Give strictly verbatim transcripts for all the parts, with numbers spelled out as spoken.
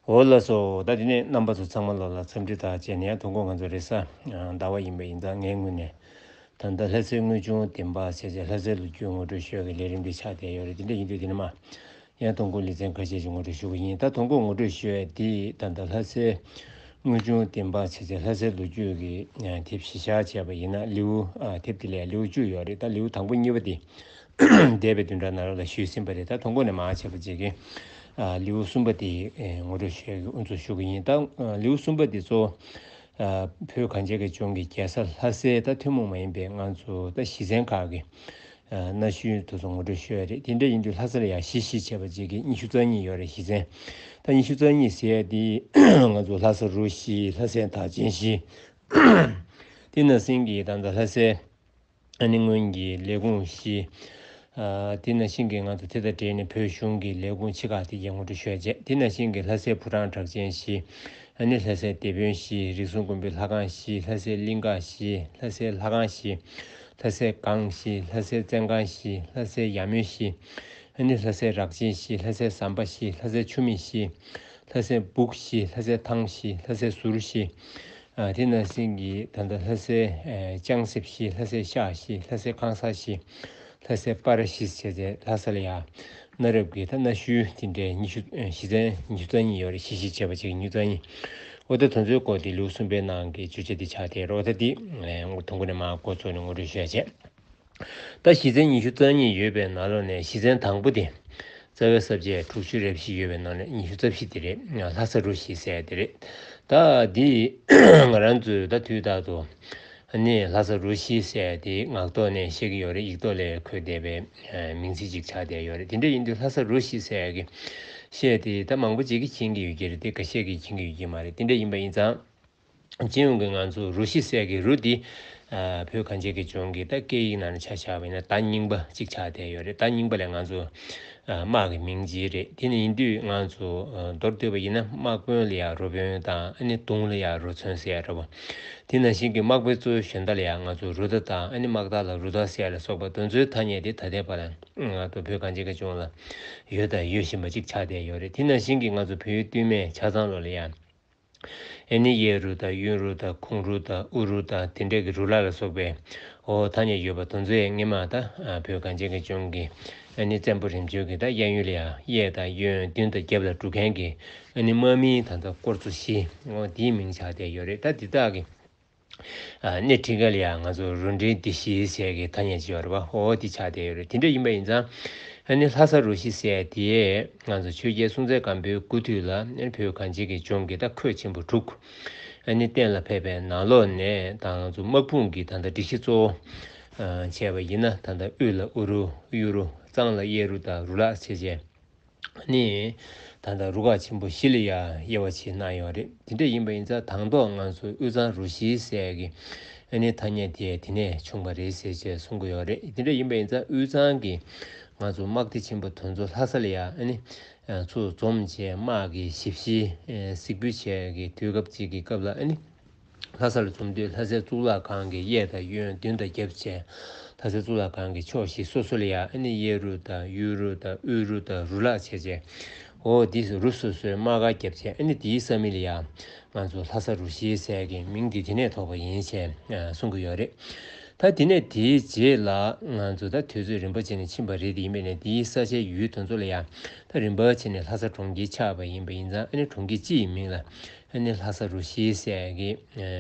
འོ་ལགས་སོ། ད་དེ་ནས་རྣམ་པ་ཚོ་ཚང་མ་ལོ་ལ་འཚམས་འདྲི་དང་བཅས་ནས། ཡང་དུས་འཁོར་ང་ཚོ་རེས་གཟའ་ཟླ་བ་ཡིན་པ་ཡིན་ཙང་། ངའི་ངོས་ནས་ད་ལྟ་ལྷ་སའི་དངོས་བྱུང་བདེན་པ་ཞེས་བྱ་ལྷ་སའི་ལོ་རྒྱུས་ངོ་སྤྲོད་ཞུ་ཡག་གི་ལས་རིམ་འདི་ཆགས་བསྡད་ཡོད་རེད། དེ་འདྲ་ཡིན་དུས་དེ་ནས་མ་ཡང་དུས་འཁོར་ལེ་ཚན་ཁ་ཤས་ཤིག་ངོ་སྤྲོད་ཞུ་གི་ཡིན། ད་དུས་འཁོར་ངོ་སྤྲོད་ཞུ་ཡག་འདི་ད་ལྟ་ལྷ་སའི་དངོས་བྱུང་བདེན་པ་ཞེས་བྱ་ལྷ་སའི་ལོ་རྒྱུས་ཀྱི་དེབ་གཞི་བཞག་བྱས་པ་ཡིན་ན། ལེའུ་ཨ་དེབ་དེ་ལ་ལེའུ་བཅུ་ཡོད་རེད། ད་ལེའུ་དང་པོ་གཉིས་པ་དེ་འདས་པའི་བདུན་ཕྲག་ནང་ལ་ཞུས་ཟིན་པ་རེད། ད་དུས་འཁོར་ནས་མར་བྱས་པ་བྱེད་ཀྱི། ཨ་ལེའུ་གསུམ་པ་དེ་ཨེ་ངོ་སྤྲོད་ཞུ་ཡག་གི་དབུ་འཛུགས་ཞུ་གི་ཡིན། ད་ཨ་ལེའུ་གསུམ་པ་དེ་གཙོ་བོ་ཨ་བོད་གངས་ཅན་གྱི་ལྗོངས་ཀྱི་རྒྱལ་ས་ལྷ་སའི་ད་ཐུན་མོང་མ་ཡིན་པའི་ང་ཚོ་ད་གཞི་རྩའི་ཁག་གི་ཨ་གནའ་ཤུལ་དེ་ཚོ་ངོ་སྤྲོད་ཞུ་ཡག་རེད། དེ་འདྲ་ཡིན་དུས་ལྷ་ས་ལ་ཡང་གཞི་གཞི་བྱས་པ་བྱེད་ཀྱི་ཉི་ཤུ་རྩ་གཉིས་ཡོད་རེད། གཞི་རྩའི། ད་ཉི་ཤུ་རྩ་གཉིས་ཟེར་ཡག་དེ་ང་ཚོ་ལྷ་ས་རུ་བཞི། ལྷ་སའི་དར་ཆེན་བཞི། དེ་ནང་བཞིན་གྱི་ད་ལྟ་ལྷ་སའི་ཨ་ནི་སྔོན་གྱི་ལས་ཁུངས་བཞི། ཨ་དེ་ནང་བཞིན་གྱི་ང་ཚོ་དེ་དང་འབྲེལ་ནས་བོད་གཞུང་གི་ལས་ཁུངས་ཆེ་ཁག་དེ་གའི་ངོ་སྤྲོད་ཞུ་ཡག་བྱས། དེ་ནང་བཞིན་གྱི་ལྷ་སའི་ཕོ་བྲང་གྲགས་ཅན་བཞི། ཨ་ནི་ལྷ་སའི་དེད་དཔོན་བཞི། རིགས་གསུམ་མགོན་པོའི་ལྷ་ཁང་བཞི། ལྷ་སའི་གླིང་ཁ་བཞི། ལྷ་སའི་ལྷ་ཁང་བཞི། ལྷ་སའི་སྒང་བཞི། ལྷ་སའི་བཙན་སྒང་བཞི། ལྷ་སའི་ཡ་མོན་བཞི། ཨ་ནི་ལྷ་སའི་རག་ཆེན་བཞི། ལྷ་སའི་ཟམ་པ་བཞི། ལྷ་སའི་ཆུ་སྨད་བཞི། ལྷ་སའི་སྦུག་བཞི། ལྷ་སའི་ཐང་བཞི། ལྷ་སའི་ཟུར་བཞི། ཨ་དེ་ནང་བཞིན་གྱི་ད་ལྟ་ལྷ་སའི་ཨེ་ལྕང་གསེབ་བཞི། ལྷ་སའི་ཤག་བཞི། ལྷ་སའི་ཁང་གསར་བཞི། ལྷ་སའི་སྤ་ར་བཞི་བྱས་ཏེ་ལྷ་ས་ལ་ཡང་གནའ་རབས་ཀྱི་ད་གནའ་ཤུལ་དེ་འདྲའི་ཉི་ཤུ་ཨེ་གཞི་རྩའི་ཉི་ཤུ་རྩ་གཉིས་ཡོད་རེད། གཞི་གཞི་བྱས་པ་བྱེད་ཀྱི་ཉི་ཤུ་རྩ་གཉིས། འོ་ད་དེ་ཚོའི་སྐོར་དེ་ལེའུ་གསུམ་པའི་ནང་གི་བརྗོད་བྱ་དེ་ཆགས་བསྡད་རེད། འོ་ད་དེ་ཨེ་དུས་འཁོར་ནས་མར་འགོ་བཙུགས་ནས་ངོ་སྤྲོད་ཞུ་ཡག་བྱས། ད་གཞི་རྩའི་ཉི་ཤུ་རྩ་གཉིས་ཡོད་པའི་ནང་ལོགས་ནས་གཞི་རྩའི་དང་པོ་དེ་རྩ་བའི་ས་བཅད་དྲུག་ཅུ་རེ་བཞི་ཡོད་པའི་ནང་ནས་ཉི་ཤུ་རྩ་བཞི་དེ་རེད། ལྷ་ས་རུ་བཞི་ཟེར་དེ་རེད། ད་འདི་ང་རང་ཚོས་ད་དུས་རྟག་ཏུ་ཨ་ནི་ལྷ་ས་རུ་བཞི་ཟེར་དེ་ངག་ཐོག་ནས་བཤད་ཀྱི་ཡོད་རེད། ཡིག་ཐོག་ལ་འཁོད་བསྡད་པའི་མིང་ཚིག་ཅིག་ཆགས་བསྡད་ཡོད་རེད། དེ་འདྲ་ཡིན་དུས་ལྷ་ས་རུ་བཞི་ཟེར་གྱི་བཤད་དེ་ད་མང་པོ་ཅིག་གིས་མཁྱེན་གྱི་ཡོད་ཀྱི་རེད་དེ། འགའ་ཤས་ཀྱིས་མཁྱེན་གྱི་ཡོད་ཀྱི་མ་རེད། དེ་འདྲ་ཡིན་པ་ཡིན་ཙང་། སྤྱི་ཡོངས་ཀྱི་ང་ཚོ་རུ་བཞི་ཟེར་གྱི་རུ་འདི་ཨ་བོད་གངས་ཅན་གྱི་ལྗོངས་ཀྱི་ད་སྐད་ཡིག་ནང་ནས་ཆ་བཞག་པ་ཡིན་ན་ད་རྙིང་པ་གཅིག་ཆགས་བསྡད་ཡོད་རེད། ད་རྙིང་པ་ལ་ང་ཚོ་ཨ་དམག་གི་མིང་ཅིག་རེད། དེ་ནི་ཡིན་དུས་ང་ཚོ་ཨ་མདོར་བསྡུས་པ་ཡིན་ན་དམག་དཔོན་ལ་ཡང་རུ་དཔོན་དང་། ཨ་ནི་མདུང་ལ་ཡང་རུ་མཚོན་ཟེར་ཡག་འདྲ་པོ། དེ་ནང་བཞིན་གྱི་དམག་དཔོན་གཙོ་བོའི་གཞོན་བདག་ལ་ཡང་ང་ཚོ་རུ་བདག་དང་། ཨ་ནི་དམག་བདག་ལ་རུ་བདག་ཟེར་ཡག་ལ་སོགས་པ་དེ་ཚོའི་ཐ་སྙད་དེ་ད་ལྟའི་བར་ལ་ང་ཚོ་བོད་གངས་ཅན་གྱི་ལྗོངས་ལ་ཡོད་དང་ཡོད་བཞིན་པ་གཅིག་ཆགས་བསྡད་ཡོད་རེད། དེ་ནང་བཞིན་གྱི་ང་ཚོ་བོད་ཡུལ་སྟོད་སྨད་ཆ་ཚང་ལོགས་ལ་ཡང་། ཨ་ནི་གཡས་རུ་དང་གཡོན་རུ་དང་གུང་རུ་དང་དབུ་རུ་དང་དེ་འདྲ་གི་རུ་ལག་ལ་སོགས་པའི་འོ་ཐ་སྙད་ཡོད་པ་དེ་ཚོས་སྔོན་མ་ད་ཨ་བོད་གངས་ཅན་གྱི་ལྗོངས་ཀྱི་ཨ་ནི་བཙན་པོ་རིམ་བྱོན་གྱི་ད་གཡས་གཡོན་ལ་ཡང་། གཡས་དང་གཡོན་མདུན་དང་རྒྱབ་ལ་འགྲོ་མཁན་གྱི་ཨ་ནི་དམག་མིའི་ད་ལྟ་སྐོར་ཚོ་བཞི། འོ་དེའི་མིང་ཆགས་བསྡད་ཡོད་རེད། ད་འདི་དག་གི་ཨ་སྣེ་ཁྲིད་མཁན་ལ་ཡང་ང་ཚོ་རུ་འདྲེན་སྡེ་བཞི་ཟེར་གྱི་ཐ་སྙད་ཅིག་ཡོད་རེད་པ། འོ་དེ་ཆགས་བསྡད་ཡོད་རེད། དེ་འདྲ་ཡིན་པ་ཡིན་ཙང་། ཨ་ནི་ལྷ་ས་རུ་བཞི་ཟེར་དེ་ང་ཚོ་ཆོས་རྒྱལ་སྲོང་བཙན་སྒམ་པོའི་སྐུ་དུས་ལ་ཨ་ནི་བོད་གངས་ཅན་གྱི་ལྗོངས་ཀྱི་ད་ཁོད་ཆེན་པོ་དྲུག་ཨ་ནི་གཏན་ལ་ཕེབས་པའི་ནང་ལོགས་ནས། ད་ང་ཚོ་དམག་དཔུང་གི་ད་ལྟ་སྒྲིག་གཞི་གཙོ་བོ་ཨ་བྱས་པ་ཡིན་ན། ད་ལྟ་དབུས་ལ་དབུ་རུ། གཡོན་རུ། གཙང་ལ་གཡས་རུ་དང་རུ་ལག་བྱས་བྱས། ནི་ད་ལྟ་རུ་ཁག་ཆེན་པོ་བཞི་ལ་ཡང་དབྱེ་བ་ཕྱེ་གནང་ཡོད་རེད། དེ་འདྲ་ཡིན་པ་ཡིན་ཙང་དང་ཐོག་ང་ཚོ་དབུས་གཙང་རུ་བཞི་ཟེར་གྱི་ཨ་ནི་ཐ་སྙད་དེ་དེ་ནས་བྱུང་བ་རེད་ཟེར་བྱས་གསུང་གི་ཡོད་རེད། དེ་འདྲ་ཡིན་པ་ཡིན་ཙང་དབུས་གཙང་གི་ང་ཚོ་དམག་སྡེ་ཆེན་པོ་དེ་ཚོ་ལྷ་ས་ལ་ཡང་ཨ་ནི་ཚུར་འཛོམས་བྱས། དམག་གི་ཞིབ་བཤེར་གཟིགས་འབུལ་བྱས་ཀྱི་དུས་སྐབས་ཅིག་གི་སྐབས་ལ། ཨ་ནི་ལྷ་ས་ལ་འཛོམས་དུས་ལྷ་སའི་གཙུག་ལག་ཁང་གི་གཡས་དང་གཡོན། མདུན་དང་རྒྱབ་བཅས། ལྷ་སའི་གཙུག་ལག་ཁང་གི་ཕྱོགས་བཞི་སོ་སོ་ལ་ཡང་ཨ་ནི་གཡས་རུ་དང་གཡོན་རུ་དང་དབུས་རུ་དང་རུ་ལག་བྱས་བྱས། འོ་དེ་རུ་སོ་སོའི་དམག་སྒར་བརྒྱབ་བྱས། ཨ་ནི་དེའི་ས་མིང་ལ་ཡང་ང་ཚོ་ལྷ་ས་རུ་བཞི་ཟེར་གྱི་མིང་འདི་དེ་ནས་ཐོགས་པ་ཡིན་ཞེས་གསུང་གི་ཡོད་རེད། ད་དེ་ནས་དེའི་རྗེས་ལ་ང་ཚོ་ད་དུས་ཚོད་རིམ་པ་བྱས་ནས་ཕྱིན་པ་རེད། དེ་ཡིན་པས་ན་དེའི་ས་ཆའི་ཡུལ་དེ་ཚོ་ལ་ཡང་ད་རིམ་པ་བྱས་ནས་ལྷ་ས་གྲོང་ཁྱེར་ཆགས་པ་ཡིན་པ་ཡིན་ཙང་། ཨ་ནི་གྲོང་ཁྱེར་སྤྱི་ཡི་མིང་ལ་ཨ་ནི་ལྷ་ས་རུ་བཞི་ཟེར་གྱི་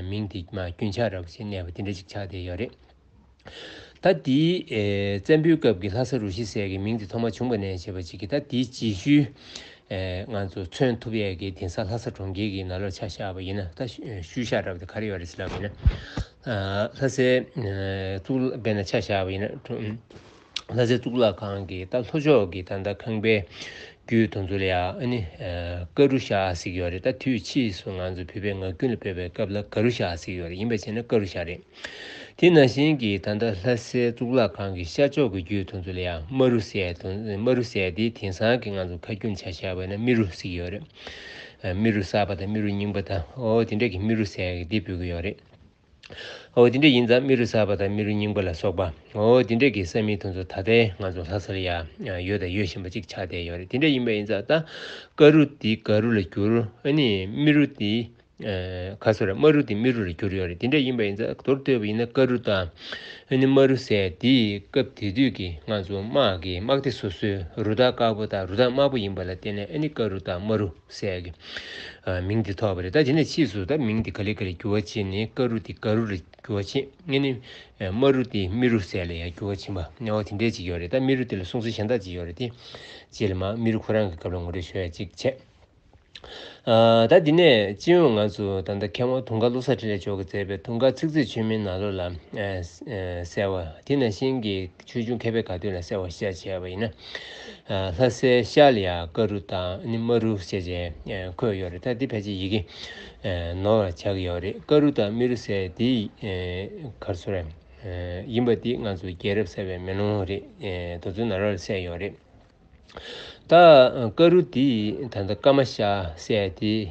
མིང་དེ་མ་རྒྱུན་ཆགས་རབ་ཅིག་གནས་པ་དེ་འདྲ་ཅིག་ཆགས་བསྡད་ཡོད་རེད། ད་དེའི་ཨེ་བཙན་པོའི་སྐབས་ཀྱི་ལྷ་ས་རུ་བཞི་ཟེར་གྱི་མིང་དེ་ཐོག་མ་བྱུང་བ་ནས་བྱས་པ་ཅིག་གིས། ད་དེའི་རྗེས་ཤུལ་ཨེ་ང་ཚོ་མཚོན་ཐུབ་ཡས་ཀྱི་དེང་སང་ལྷ་ས་གྲོང་ཁྱེར་གྱི་ནང་ལོགས་ཆ་བཞག་པ་ཡིན་ན། ད་ཤུལ་བཞག་རབ་དེ་ག་རེ་ཡོད་རེད་ཟེར་ལབ་པ་ཡིན་ན། ལྷ་སའི་གཙུག་ལག་དཔེར་ན་ཆ་བཞག་པ་ཡིན་ན། ལྷ་སའི་གཙུག་ལག་ཁང་གི་ད་ལྷོ་ཕྱོགས་ཀྱི་ད་ལྟ་ཁང་པའི་རྒྱུད་དེ་ཚོ་ལ་ཡང་ཨ་ནི་ཀ་རུ་ཞྭ་ཟེར་གྱི་ཡོད་རེད། ད་དུས་ཕྱིས་སུ་ང་ཚོ་བོད་པའི་ངག་རྒྱུན་ལ་ཕེབས་པའི་སྐབས་ལ་ག་རུ་ཞྭ་ཟེར་གྱི་ཡོད་རེད། ཡིན་པ་བྱས་ན་ཀ་རུ་ཞྭ་རེད། དེ་ནང་བཞིན་གྱི་ད་ལྟ་ལྷ་སའི་གཙུག་ལག་ཁང་གི་ཤར་ཕྱོགས་ཀྱི་རྒྱུད་དེ་ཚོ་ལ་ཡང་རྨ་རུ་ཟེར་དང་། རྨ་རུ་ཟེར་དེ་དེང་སང་གི་ང་ཚོ་ཁ་རྒྱུན་ཆ་བཞག་པ་ཡིན་ན་རྨི་རུ་ཟེར་གྱི་ཡོད་རེད། རྨི་རུ་གསར་པ་དང་རྨི་རུ་རྙིང་པ་དང་། འོ་དེ་འདྲ་གི་རྨི་རུ་ཟེར་གྱི་དེ་འབོད་ཀྱི་ཡོད་རེད། འོ་དེ་འདྲ་ཡིན་ཙང་རྨེ་རུ་གསར་པ་དང་རྨེ་རུ་རྙིང་པ་ལ་སོགས་པ་འོ་དེ་འདྲ་གི་ས་མིང་དེ་ཚོ་ད་ལྟའི་ང་ཚོ་ལྷ་ས་ལ་ཡང་ཡོད་དང་ཡོད་བཞིན་པ་ཅིག་ཆགས་བསྡད་ཡོད་རེད། དེ་འདྲ་ཡིན་པ་ཡིན་ཙང་ད་ཀ་རུ་དེ་ག་རུ་ལ་བསྒྱུར། ཨ་ནི་རྨེ་རུ་དེ་ཨ་ག་སོ་རེད། རྨ་རུ་དེ་རྨེ་རུ་ལ་བསྒྱུར་ཡོད་རེད། དེ་འདྲ་ཡིན་པ་ཡིན་ཙང་མདོར་བསྡུས་པ་ཡིན་ན་ཀ་རུ་དང་ཨ་ནི་རྨ་རུ་ཟེར་དེ་སྐབས་དེ་དུས་ཀྱི་ང་ཚོ་དམག་གི་དམག་སྡེ་སོ་སོའི་རུ་སྟག་དཀར་པོ་དང་རུ་སྟག་དམར་པོ་ཡིན་པ་ལ་བརྟེན་ནས་ཨ་ནི་ཀ་རུ་དང་རྨ་རུ་ཟེར་གི་ཨ་མིང་དེ་ཐོགས་པ་རེད། ད་དེ་ནས་ཕྱིས་སུ་ད་མིང་དེ་ག་ལེ་ག་ལེ་འགྱུར་བ་ཕྱིན་ནས་ཀ་རུ་དེ་ག་རུ་ལ་འགྱུར་བ་ཕྱིན། ཨ་ནི་རྨ་རུ་དེ་རྨེ་རུ་ཟེར་ལ་ཡང་འགྱུར་བ་ཕྱིན་པ་ཨོ་དེ་འདྲས་ཅིག་ཡོད་རེད། ད་རྨེ་རུ་དེ་ལ་གསུང་ཚུལ་གཞན་དག་ཅིག་ཡོད་རེད། དེ་རྗེས་ལ་མར་རྨེ་རུ་ཁོ་རང་གི་སྐབས་ལ་ངོ་སྤྲོད་ཞུ་ཡ་ཅིག་བྱས། ཨ་ད་འདི་ནས་སྤྱི་ཡོངས་ང་ཚོ་ད་ལྟ་མཁས་དབང་དུང་དཀར་བློ་བཟང་འཕྲིན་ལས་མཆོག་གིས་མཛད་པའི་དུང་དཀར་ཚིག་མཛོད་ཆོས་མིན་ནང་ལོགས་ལ་ཨ་ཨ་གསལ་བ་དེ་ནང་བཞིན་གྱི་ཆོས་འབྱུང་མཁས་པའི་དགའ་སྟོན་ལ་གསལ་བ་བཤད་བྱས་པ་ཡིན་ན། ཨ་ལྷ་སའི་ཤར་ལ་ཡང་ཀ་རུ་དང་ཨ་ནི་རྨ་རུ་ཞེས་བྱས་ཨ་འཁོད་ཡོད་རེད། ད་འདི་ཕལ་ཆེར་ཡི་གེ་ཨ་ནོར་བ་ཆགས་ཀྱི་ཡོད་རེད། ཀ་རུ་དང་རྨེ་རུ་ཟེར་འདི་ཨ་ག་རེ་ཟེར་རེད། ཨ་ཡིན་པ་འདི་ང་ཚོ་རྒྱལ་རབས་གསལ་བའི་མེ་ལོང་རེད། ཨ་དེ་ཚོའི་ནང་ལོགས་ལ་གསལ་ཡོད་རེད། ད་ཀ་རུ་དེ་ད་ལྟ་ཀ་མ་ཤ་ཟེར་དེ་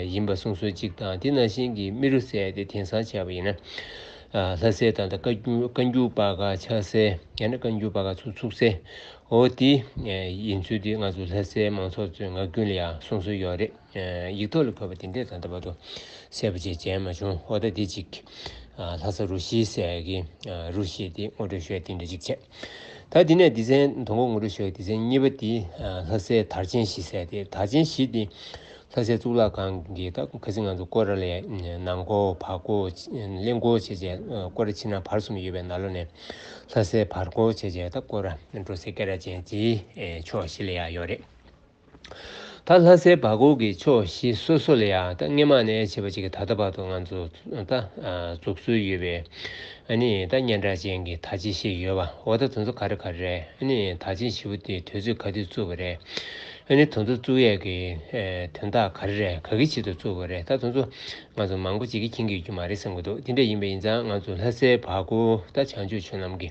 ཡིན་པ་གསུང་སྲོལ་གཅིག་དང་། དེ་ནང་བཞིན་གྱི་རྨེ་རུ་ཟེར་དེ་དེང་སང་བྱས་པ་ཡིན་ན་ལྷ་སའི་ད་ལྟ་བཀའ་འགྱུར་བཀའ་འགྱུར་པ་ག་ཆགས་སའི་ཡང་ན་བཀའ་འགྱུར་པ་ག་ཚུར་ཚུགས་སའི་འོ་དེ་ཡིན་ཚུལ་དེ་ང་ཚོ་ལྷ་སའི་མང་ཚོགས་ཚོའི་ངག་རྒྱུན་ལ་ཡང་གསུང་སྲོལ་ཡོད་རེད། ཡིག་ཐོག་ལ་འཁོད་པ་དེ་འདྲས་ད་ལྟ་བར་དུ་གསལ་པོ་ཅིག་མཇལ་མ་བྱུང་། འོ་ད་དེ་ཅིག་ལྷ་ས་རུ་བཞི་ཟེར་གི་རུ་བཞི་དེ་ངོ་སྤྲོད་ཞུ་ཡ་དེ་འདྲ་ཅིག་བྱས། ད་དེ་ནས་སྡེ་ཚན་དང་པོ་ངོ་སྤྲོད་ཞུ་ཡ་སྡེ་ཚན་གཉིས་པ་དེ་ལྷ་སའི་དར་ཆེན་བཞི་ཟེར་དེ། དར་ཆེན་བཞི་དེ་ལྷ་སའི་གཙུག་ལག་ཁང་གི་ད་ཁ་སང་ང་ཚོ་སྐོར་ར་ལ་ནང་སྐོར་བར་སྐོར་གླིང་སྐོར་བྱས་བྱས་སྐོར་ར་ཕྱི་ནང་བར་གསུམ་ཡོད་པའི་ནང་ལོགས་ནས་ལྷ་སའི་བར་སྐོར་བྱས་བྱས་ད་སྐོར་ར་འགྲོ་སའི་སྐད་གྲགས་ཅན་དེའི་ཕྱོགས་བཞི་ལ་ཡང་ཡོད་རེད། ད་ལྷ་སའི་བར་སྐོར་གྱི་ཕྱོགས་བཞི་སོ་སོ་ལ་ཡང་ད་སྔས་མ་ནས་བྱས་པ་ཅིག་གི་ད་ལྟ་བར་དུ་ང་ཚོ་ད་འཛུགས་སྲོལ་ཡོད་པའི་ཨ་ནི་ད་སྙན་གྲགས་ཅན་གྱི་དར་ཆེན་བཞི་ཡོད་པ། འོ་ད་དེ་ཚོ་ག་རེ་ག་རེ་རེད། ཨ་ནི་དར་ཆེན་བཞི་པོ་དེ་དུས་ཚོད་ག་དུས་བཙུགས་པ་རེད། ཨ་ནི་དེ་ཚོ་བཙུགས་ཡས་ཀྱི་དོན་དག་ག་རེ་རེད། ག་གི་ཆེད་དུ་བཙུགས་པ་རེད། ད་དེ་ཚོ་ང་ཚོ་མང་པོ་ཅིག་གིས་མཁྱེན་གྱི་ཡོད་རྒྱུ་མ་རེད་བསམ་གྱི་འདུག་དེ་འདྲ་ཡིན་པ་ཡིན་ཙང་ང་ཚོ་ལྷ་སའི་བར་སྐོར་ད་བྱང་ཆུབ་ཆོས་ལམ་གྱི་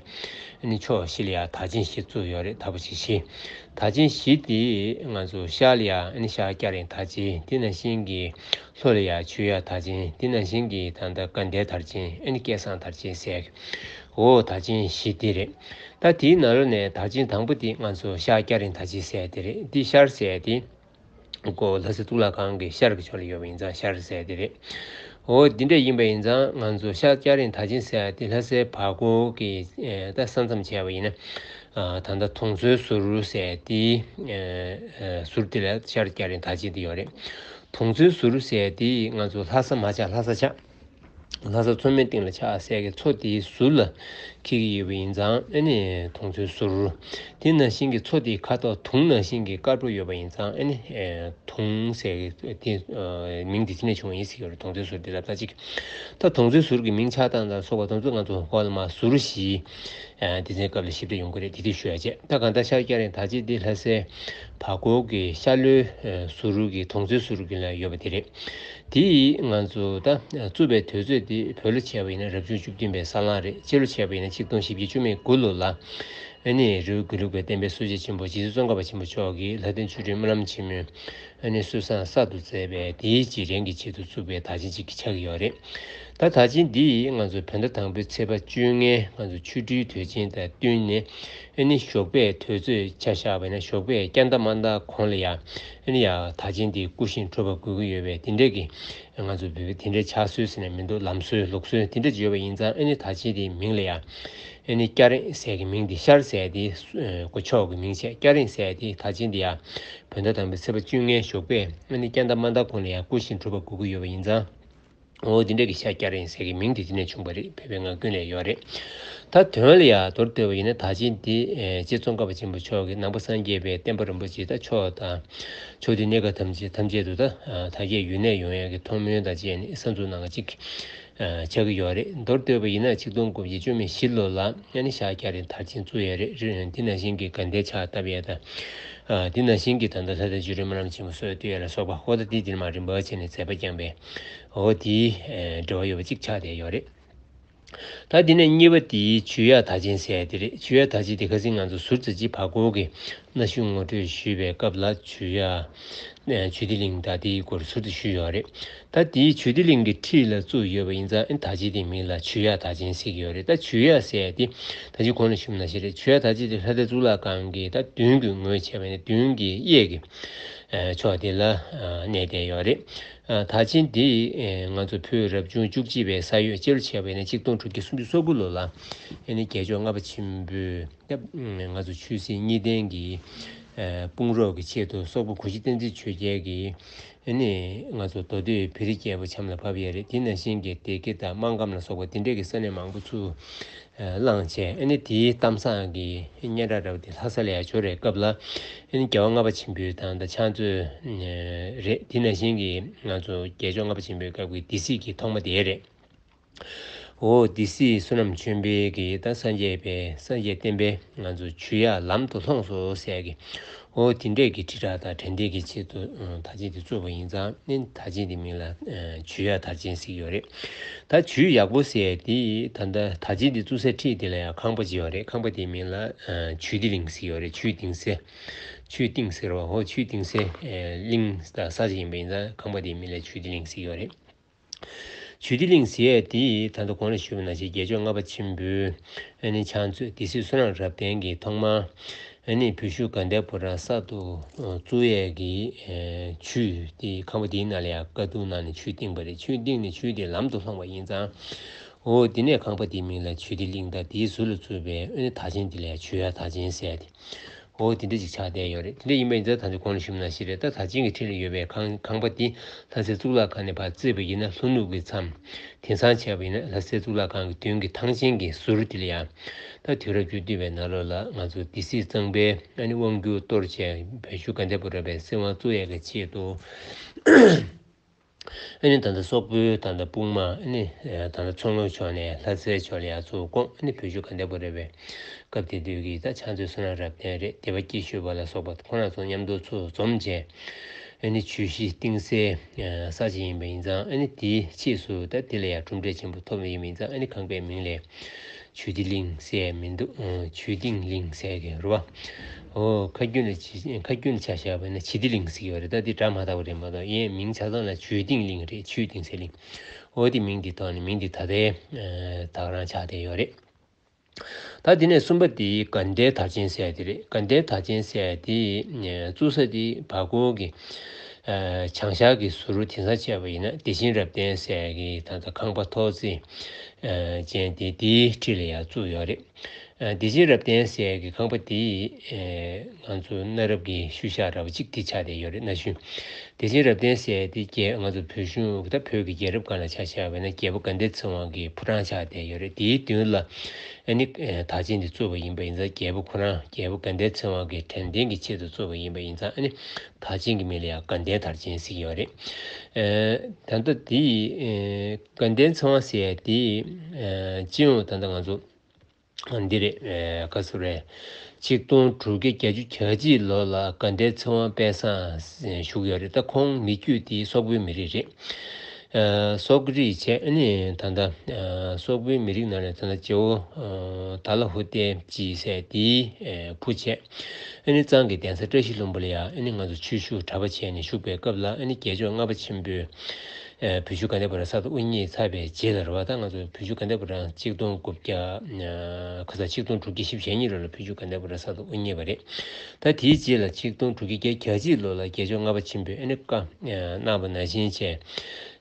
ཨ་ནི་ཕྱོགས་བཞི་ལ་ཡང་དར་ཆེན་བཞི་བཙུགས་ཡོད་རེད། དར་པོ་ཆེ་བཞི། དར་ཆེན་བཞི་དེ་ང་ཚོ་ཤར་ལ་ཡང་ཨ་ནི་ཤར་སྐྱ་རེངས་དར་ཆེན། དེ་ནང་བཞིན་གྱི་ལྷོ་ལ་ཡང་ཆོས་དབྱར་དར་ཆེན། དེ་ནང་བཞིན་གྱི་ད་ལྟ་དགའ་ལྡན་དར་ཆེན། ཨ་ནི་སྐལ་བཟང་དར་ཆེན་ཟེར། འོ་དར་ཆེན་བཞི་དེ་རེད། ད་དེའི་ནང་ལོགས་ནས་དར་ཆེན་དང་པོ་དེ་ང་ཚོ་ཤར་སྐྱ་རེངས་དར་ཆེན་ཟེར་དེ་རེད། འདི་ཤར་ཟེར་དེ། ཀོ་ལྷ་སའི་གཙུག་ལག་ཁང་གི་ཤར་གྱི་ཕྱོགས་ལ་ཡོད་པ་ཡིན་ཙང་ཤར་ཟེར་དེ་རེད། འོ་འདི་འདྲ་ཡིན་པ་ཡིན་ཙང་ང་ཚོ་ཤར་སྐྱ་རེངས་དར་ཆེན་ཟེར་དེ་ལྷ་སའི་བར་སྐོར་གྱི་ད་ས་མཚམས་བྱས་པ་ཡིན་ན་ད་ལྟ་དུང་མཚོའི་ཟུར་ཟེར་དེ་ཟུར་དེ་ལ་ཤར་སྐྱ་རེངས་དར་ཆེན་དེ་ཡོད་རེད། དུང་མཚོའི་ཟུར་ཟེར་དེ་ང་ཚོ་ལྷ་ས་མ་ཆགས་ལྷ་ས་ཆགས། ལྷ་ས་མཚོ་སྨད་སྟེང་ལ་ཆགས་སའི་གི་མཚོ་དེའི་ཟུར་ལ་འཁེལ་གྱི་ཡོད་པ་ཡིན་ཙང་ཨ་ནི་དུང་མཚོའི་ཟུར། དེ་ནང་བཞིན་གྱི་མཚོ་དེའི་ཁ་ཐོག་དུང་ནང་བཞིན་གྱི་དཀར་པོ་ཡོད་པ་ཡིན་ཙང་ཨ་ནི་དུང་ཟེར་གི་དེ་མིང་དེ་དེ་ནས་བྱུང་བ་ཡིན་ཟེར་གྱི་ཡོད་རེད། དུང་མཚོའི་ཟུར་དེ་ལ་ད་ཅིག་ད་དུང་མཚོའི་ཟུར་གྱི་མིང་ཆགས་སྟངས་དང་སོགས་པ་དེ་ཚོ་ང་ཚོ་འོག་ལ་མར་ཟུར་བཞི་སྡེ་ཚན་སྐབས་ལ་ཞིབ་ཕྲ་ཡོང་གི་རེད། དེ་དེ་ཞུ་ཡ་བྱས། ད་གང་ལྟར་ཤར་སྐྱ་རེངས་དར་ཆེན་འདི་ལྷ་སའི་བར་སྐོར་གྱི་ཤར་ལྷོའི་ཟུར་གྱི་དུང་མཚོའི་ཟུར་གྱི་ལ་ཡོད་པ་དེ་རེད། དེ་ཡིས་ང་ཚོ་ད་བཙུགས་པའི་དུས་ཚོད་དེ་བོད་ལ་བྱས་པ་ཡིན་ན་རབ་བྱུང་བཅུ་བདུན་པའི་ས་གླང་རེད། སྤྱི་ལོ་བྱས་པ་ཡིན་ན་ཆིག་སྟོང་བཞི་བརྒྱ་བཅུ་མེད་དགུ་ལོ་ལ་ཨ་ནི་རི་བོ་དགེ་ལུགས་པའི་བསྟན་པའི་སྲོལ་འབྱེད་ཆེན་པོ་རྗེ་བཙུན་ཙོང་ཁ་པ་ཆེན་པོ་མཆོག་གིས་ལྷ་ལྡན་ཆོས་སྒྲོན་སྨོན་ལམ་ཆེན་མོའི་ཨ་ནི་གསོལ་བསང་གསར་དུ་མཛད་པའི་དེའི་རྗེས་དྲན་གྱི་ཆེད་དུ་བཙུགས་པའི་དར་ཆེན་ཅིག་ཆགས་ཀྱི་ཡོད་རེད། ད་དར་ཆེན་འདི་ཡིས་ང་ཚོ་བོད་ཟླ་དང་པོའི་ཚེས་པ་བཅོ་ལྔའི་ང་ཚོ་ཆོ་འཕྲུལ་དུས་ཆེན་དང་བསྟུན་ནས་ཨ་ནི་ཞོགས་པའི་དུས་ཚོད་ཆ་བཞག་པ་ཡིན་ན་ཞོགས་པའི་སྐྱ་འདབ་མ་འདབ་གོང་ལ་ཡ་ཨ་ནི་ཡ་དར་ཆེན་འདི་སྐུ་བཞེངས་གྲུབ་པ་དགོས་ཀྱི་ཡོད་པས། དེ་འདྲས་ཀྱི་ང་ཚོ་བོད་པའི་དེ་འདྲའི་ཕྱག་སྲོལ་ཟེར་ན་མི་འདུག་ལམ་སྲོལ་ལུགས་སྲོལ་དེ་འདྲ་ཡོད་པ་ཡིན་ཙང་ཨ་ནི་དར་ཆེན་འདིའི་མིང་ལ་ཡ་ཨ་ནི་སྐྱ་རེངས་ཟེར་གྱི་མིང་འདི་ཤར་ཟེར་དེ་སྐུ་ཕྱོགས་ཀྱི་མིང་བྱས། སྐྱ་རེངས་ཟེར་དེ་དར་ཆེན་འདི་ཡ་བོད་ཟླ་དང་པོའི་ཚེས་པ་བཅོ་ལྔའི་ཞོགས་པས་ཨ་ནི་སྐྱ་འདབ་མ་འདབ་གོང་ལ་ཡ་སྐུ་བཞེངས་གྲུབ་པ་དགོས་ཀྱི་ཡོད་པ་ཡིན་ཙང་། འོ་འདི་འདྲ་གི་ཤར་སྐྱ་རེངས་ཟེར་གི་མིང་དེ་དེ་ནས་བྱུང་བ་རེད། བོད་པའི་ངག་རྒྱུན་ལ་ཡོད་རེད། ད་དོན་ལ་ཡ་མདོར་བསྡུས་པ་ཡིན་ན་དར་ཆེན་འདི་རྗེ་ཙོང་ཁ་པ་ཆེན་པོ་མཆོག་གིས་ནང་པ་སངས་རྒྱས་པའི་བསྟན་པ་རིན་པོ་ཆེ་ད་ཕྱོགས་དང་ཕྱོགས་དུས་གནས་སྐབས་ཐམས་ཅད་ཐམས་ཅད་དུ་ད་དར་རྒྱས་ཡུན་གནས་ཡོང་ཡག་གི་ཐུགས་སྨོན་དང་བཅས་ནས་གསར་འཛུགས་གནང་བ་ཅིག་ཆགས་ཀྱི་ཡོད་རེད། མདོར་བསྡུས་པ་ཡིན་ན་ཆིག་སྟོང་དགུ་བརྒྱ་བཅུ་མེད་བཞི་ལོ་ལ་ཨ་ནི་ཤར་སྐྱ་རེངས་དར་ཆེན་བཙུགས་ཡོད་རེད། དེ་ནང་བཞིན་གྱི་དགའ་ལྡན་ཕྱག་བཏབ་ཡས་དང་། ཨ་དེ་ནང་བཞིན་གྱི་ད་ལྟ་ལྷ་ལྡན་ཆོས་སྒྲོན་སྨོན་ལམ་ཆེན་མོ་སྲོལ་བཏོད་ཡ་ལ་སོགས་པ་ཧོ་ད་དེ་དེར་མ་རིམ་པ་བྱས་ནས་མཛད་པ་བསྐྱངས་པའི་འོ་དེའི་འབྲེལ་བ་ཡོད་པ་གཅིག་ཆགས་བསྡད་ཡོད་རེད། ད་དེ་ནས་གཉིས་པ་དེའི་ཆོས་དབྱར་དར་ཆེན་ཟེར་ཡ་དེ་རེད། ཆོས་དབྱར་དར་ཆེན་དེ་ཁ་སང་ང་ཚོ་ཟུར་ཙམ་ཅིག་བར་སྐོར་གྱི་གནའ་ཤུལ་ངོ་སྤྲོད་ཞུས་པའི་སྐབས་ལ་ཆོས་དབྱར་ ཆོས་སྡེ་གླིང་ད་དེའི་སྐོར་ཟུར་དུ་ཞུས་ཡོད་རེད། ད་དེའི་ཆོས་སྡེ་གླིང་གི་འཁྲིས་ལ་བཙུགས་ཡོད་པ་ཡིན་ཙང་ཨ་ནི་ད་ཅི་དེའི་མིང་ལ་ཆོས་ཡ་དར་ཆེན་ཟེར་གྱི་ཡོད་རེད། ད་ཆོས་ཡ་ཟེར་ཡ་དེ་ད་ཅི་གོང་ལ་ཞུས་ནང་བཞིན་རེད། ཆོས་ཡ་དར་ཆེན་དེ་ལྷ་སའི་གཙུག་ལག་ཁང་གི་ད་མདུན་གྱི་ངོས་བྱས་པ་ཡིན་ན་མདུན་གྱི་གཡས་ཀྱི་ཕྱོགས་དེ་ལ་གནས་བསྡད་ཡོད་རེད། དར་ཆེན་དེ་ང་ཚོ་བོད་རབ་བྱུང་བཅུ་གཅིག་པའི་ས་ཡོས་སྤྱི་ལོ་བྱས་པ་ཡིན་ན་ཆིག་སྟོང་དྲུག་བརྒྱ་སུམ་ཅུ་སོ་དགུ་ལོ་ལ་ཨ་ནི་རྒྱལ་མཆོག་ལྔ་པ་ཆེན་པོས། སྐབས་ང་ཚོ་ཆོས་སྲིད་གཉིས་ལྡན་གྱི་དཔུང་རོགས་ཀྱི་ཆེད་དུ་སོག་པོ་གུ་ཤྲི་བསྟན་འཛིན་ཆོས་རྒྱལ་གྱིས་ཨ་ནི་ང་ཚོ་མདོ་སྟོད་བོད་རིགས་རྒྱལ་པོ་ཆམ་ལ་བབས་ཡོད་རེད། དེ་ནང་བཞིན་གྱི་སྡེ་དགེ་དང་སྨར་ཁམས་ལ་སོགས་པ་དེ་འདྲས་ཀྱི་ས་གནས་མང་པོ་ཚུར་བླངས་བྱས། ཨ་ནི་དེའི་གཏམ་བཟང་གི་སྙན་གྲགས་འདྲ་བ་དེ་ལྷ་ས་ལ་ཡང་འབྱོར་བའི་སྐབས་ལ་ཨ་ནི་རྒྱལ་བ་ལྔ་པ་ཆེན་པོའི་དང་ད་ཕྱག་མཛོད་རེད། དེ་ནང་བཞིན་གྱི་ང་ཚོ་རྒྱལ་མཆོག་ལྔ་པ་ཆེན་པོའི་སྐབས་ཀྱི་སྡེ་སྲིད་ཀྱི་ཐོག་མ་དེ་རེད། འོ་སྡེ་སྲིད་བསོད་ནམས་ཆོས་འཕེལ་གྱིས་ད་སངས་རྒྱས་པའི་སངས་རྒྱས་བསྟན་པའི་ང་ཚོ་ཆོས་ཡ་ལམ་དུ་ལྷོངས་སོ་ཟེར་གི། འོ་དེ་འདྲས་ཀྱི་དྲིལ་བསྒྲགས་དང་དྲན་རྟེན་གྱི་ཆེད་དུ་དར་ཆེན་དེ་བཙུགས་པ་ཡིན་ཙང་ནི་དར་ཆེན་དེ་མིང་ལ་ཆོས་ཡ་དར་ཆེན་ཟེར་གྱི་ཡོད་རེད། ད་ཆོས་ཡག་པོ་ཟེར་དེ་ད་ལྟ་དར་ཆེན་དེ་བཙུགས་སའི་འཁྲིས་དེ་ལ་ཡང་ཁང་པ་ཅིག་ཡོད་རེད། ཁང་པ་དེའི་མིང་ལ་ཆོས་སྡེ་གླིང་ཟེར་གྱི་ཡོད་རེད། ཆོས་གཏིང་སའི་ཆོས་གཏིང་ཟེར་བ་འོ་ཆོས་གཏིང་སའི་གླིང་ས་ཅིག་ཡིན་པ་ཡིན་ཙང་ཁང་པ་དེའི་མིང་ལ་ཆོས་སྡེ་གླིང་ཟེར་གྱི་ཡོད་རེད། ཆོས་སྡེ་གླིང་ཟེར་ཡས་དེ་ད་ལྟ་གོང་ལ་ཞུས་པ་ནང་བཞིན་རྒྱལ་མཆོག་ལྔ་པ་ཆེན་པོའི་ཨ་ནི་ཕྱག་མཛོད་སྡེ་སྲིད་བསོད་ནམས་རབ་བརྟན་གྱིས་ཐོག་མར་ཨ་ནི་བོད་བཞུགས་དགའ་ལྡན་ཕོ་བྲང་གསར་དུ་བཙུགས་ཡས་ཀྱི་ཆོས་དེ་ཁང་པ་དེའི་ནང་ལ་ཡང་བཀའ་བསྡུ་གནང་ནས་ཆོས་བཏིང་བ་རེད། ཆོས་བཏིང་ནས་ཆོས་དེ་ལམ་དུ་ལྷོངས་པ་ཡིན་ཙང་འོ་དེ་ནས་ཁང་པ་དེའི་མིང་ལ་ཆོས་སྡེ་གླིང་དང་དེའི་ཟུར་ལ་བཙུགས་པའི་ཨ་ནི་དར་ཆེན་དེ་ལ་ཡང་ཆོས་ཡ་དར་ཆེན་ཟེར་ཏེ། འོ་དེ་འདྲ་ཅིག་ཆགས་བསྡད་ཡོད་རེད། དེ་འདྲ་ཡིན་པ་ཡིན་ཙང་ད་ནི་གོང་ལ་ཞུས་པ་ནང་བཞིན་རེད། ད་དར་ཆེན་གྱི་འཁྲིས་ལ་ཡོད་པའི་ཁང་ཁང་པ་འདི་ལྷ་སའི་གཙུག་ལག་ཁང་ནས་ཕར་བརྩིས་པ་ཡིན་ན་ལྷོ་ནུབ་ཀྱི་མཚམས། དེང་སང་བྱས་པ་ཡིན་ན་ལྷ་སའི་གཙུག་ལག་ཁང་གི་མདུན་གྱི་ཐང་ཆེན་གྱི་ཟུར་དེ་ལ་ཡང་ད་དུས་རབས་བཅུ་བདུན་པའི་ནང་ལོགས་ལ་ང་ཚོ་སྡེ་སྲིད་གཙང་པས་ཨ་ནི་དབང་བསྒྱུར་གཏོར་བྱས་བོད་བཞུགས་དགའ་ལྡན་ཕོ་བྲང་པའི་སྲིད་དབང་བཙུགས་ཡས་ཀྱི་ཆེད་དུ། ཨ་ནི་ད་ལྟ་སོག་པོའི་ད་ལྟ་དཔུང་དམག་ཨ་ནི་ད་ལྟ་མཚོ་ལྷོ་ཕྱོགས་ནས་ལྷ་སའི་ཕྱོགས་ལ་ཡར་ཚུར་བསྐོངས། ཨ་ནི་བོད་བཞུགས་དགའ་ལྡན་ཕོ་བྲང་པའི་སྐབས་དེ་དུས་ཀྱི་ད་ཕྱག་མཛོད་བསོད་ནམས་རབ་བརྟན་རེད། སྡེ་པ་སྐྱིད་ཤོད་པ་ལ་སོགས་པ་ཁོང་རྣམ་ཚོ་མཉམ་དུ་ཚུར་འཛོམས་བྱས་ཨ་ནི་ཆོས་གཞི་གཏིང་སའི་ས་ཆ་ཡིན་པ་ཡིན་ཙང་ཨ་ནི་དེའི་ཕྱིས་སུ་ད་དེ་ལ་ཡང་གྲུབ་འབྲས་ཆེན་པོ་ཐོབ་པ་ཡིན་པ་ཡིན་ཙང་ཨ་ནི་ཁང་པའི་མིང་ལ་ཆོས་སྡེ་གླིང་ཟེར་མི་འདུག་ཨོ། ཆོས་སྡིངས་གླིང་ཟེར་གི་རེད་བ། ཨོ་ཁ་རྒྱུན་ལ་ཆ་ཁ་རྒྱུན་ལ་ཆ་བཞག་པ་ན་བྱིས་སྡེ་གླིང་ཟེར་གི་ཡོད་རེད། ད་འདི་སྒྲ་མ་དག་པ་རེད་མ་གཏོགས་ཡིན་མིང་ཆ་ཚང་ལ་ཆོས་སྡིངས་གླིང་རེད། ཆོས་སྡིངས་ཟེར་གླིང་། ཨོ་དེ་མིང་འདི་ཐོག་ནས་མིང་འདི་ད་ལྟའི་ད་ག་རང་ཆགས་བསྡད་ཡོད་རེད། ད་དེ་ནས་གསུམ་པ་དེ་དགའ་ལྡན་དར་ཆེན་ཟེར་དེ་རེད། དགའ་ལྡན་དར་ཆེན་ཟེར་དེ་བཙུགས་ས་དེ་བར་སྐོར་གི་བྱང་ཤར་གྱི་ཟུར་དེང་སང་བྱས་པ་ཡིན་ན་བདེ་ཆེན་རབ་བརྟན་ཟེར་གྱི་ད་ལྟ་ཁང་པ་ཐོག་བརྩེགས་ཅན་དེ་དེའི་འཁྲིས་ལ་ཡང་བཙུགས་ཡོད་རེད། བདེ་ཆེན་རབ་བརྟན་ཟེར་གྱི་ཁང་པ་དེ་ང་ཚོ་གནའ་རབས་ཀྱི་ཤུལ་བཞག་འདྲ་བ་གཅིག་དེ་ཆགས་བསྡད་ཡོད་རེད། གནའ་ཤུལ་བདེ་ཆེན་རབ་བརྟན་ཟེར་དེ་རྒྱལ་ང་ཚོ་བོད་གཞུང་ད་བོད་ཀྱི་རྒྱལ་རབས་སྒང་ལ་ཆ་བཞག་པ་ན་རྒྱལ་པོ་དགའ་ལྡན་ཚེ་དབང་གི་ཕོ་བྲང་ཆགས་བསྡད་ཡོད་རེད། དེའི་མདུན་ལ་ཨ་ནི་དར་ཆེན་དེ་བཙུགས་པ་ཡིན་པ་ཡིན་ཙང་རྒྱལ་པོ་ཁོ་རང་རྒྱལ་པོ་དགའ་ལྡན་ཚེ་དབང་གི་དྲན་རྟེན་གྱི་ཆེད་དུ་བཙུགས་པ་ཡིན་པ་ཡིན་ཙང་ཨ་ནི་དར་ཆེན་གྱི་མིང་ལ་ཡང་དགའ་ལྡན་དར་ཆེན་ཟེར་གྱི་ཡོད་རེད། ད་ལྟ་དེ་ཡི་དགའ་ལྡན་ཚེ་དབང་ཟེར་དེ་སྤྱི་ཡོངས་ད་ལྟ་ང་ཚོ་འདི་རེད། ག་ཚོད་རེད། ཆིག་སྟོང་དྲུག་བརྒྱ་བརྒྱད་ཅུ་གྱ་གཅིག་ལོ་ལ་དགའ་ལྡན་ཚེ་དབང་དཔལ་བཟང་བཞུགས་ཡོད་རེད། ད་ཁོང་མི་རྒྱུད་དེ་སོག་པོའི་མི་རིགས་རེད། སོག་རིགས་བྱས་ཨ་ནི་ད་ལྟ་སོག་པོའི་མི་རིགས་ནང་ནས་ད་ལྟ་རྗེ་བོ་དཱ་ལ་ཧུ་ཏན་ཅི་ཟེར་དེའི་བུ་བྱས། ཨ་ནི་གཙང་གི་གདན་ས་བཀྲ་ཤིས་ལྷུན་པོ་ལ་ཡང་ཨ་ནི་ང་ཚོ་ཆོས་ཞུགས་གྲྭ་པ་བྱས་ནས་བཞུགས་པའི་སྐབས་ལ་ཨ་ནི་རྒྱལ་མཆོག་ལྔ་པ་ཆེན་པོས་བོད་བཞུགས་དགའ་ལྡན་ཕོ་བྲང་གསར་དུ་དབུ་བརྙེས་ཚར་བའི་རྗེས་ལ་རེད་བ། ད་ང་ཚོ་བོད་བཞུགས་དགའ་ལྡན་ཕོ་བྲང་ཆིག་སྟོང་དགུ་བརྒྱ་ཁ་ས་ཆིག་སྟོང་དྲུག་བརྒྱ་བཞི་བཅུ་ཞེ་གཉིས་ལོ་ལ་བོད་བཞུགས་དགའ་ལྡན་ཕོ་བྲང་གསར་དུ་དབུ་བརྙེས་པ་རེད། ད་དེའི་རྗེས་ལ་ཆིག་སྟོང་དྲུག་བརྒྱ་བརྒྱད་ཅུ་གྱ་གཅིག་ལོ་ལ་རྒྱལ་མཆོག་ལྔ་པ་ཆེན་པོས་ཨ་ནི་བཀའ་གནང་བ་ནང་བཞིན་བྱས།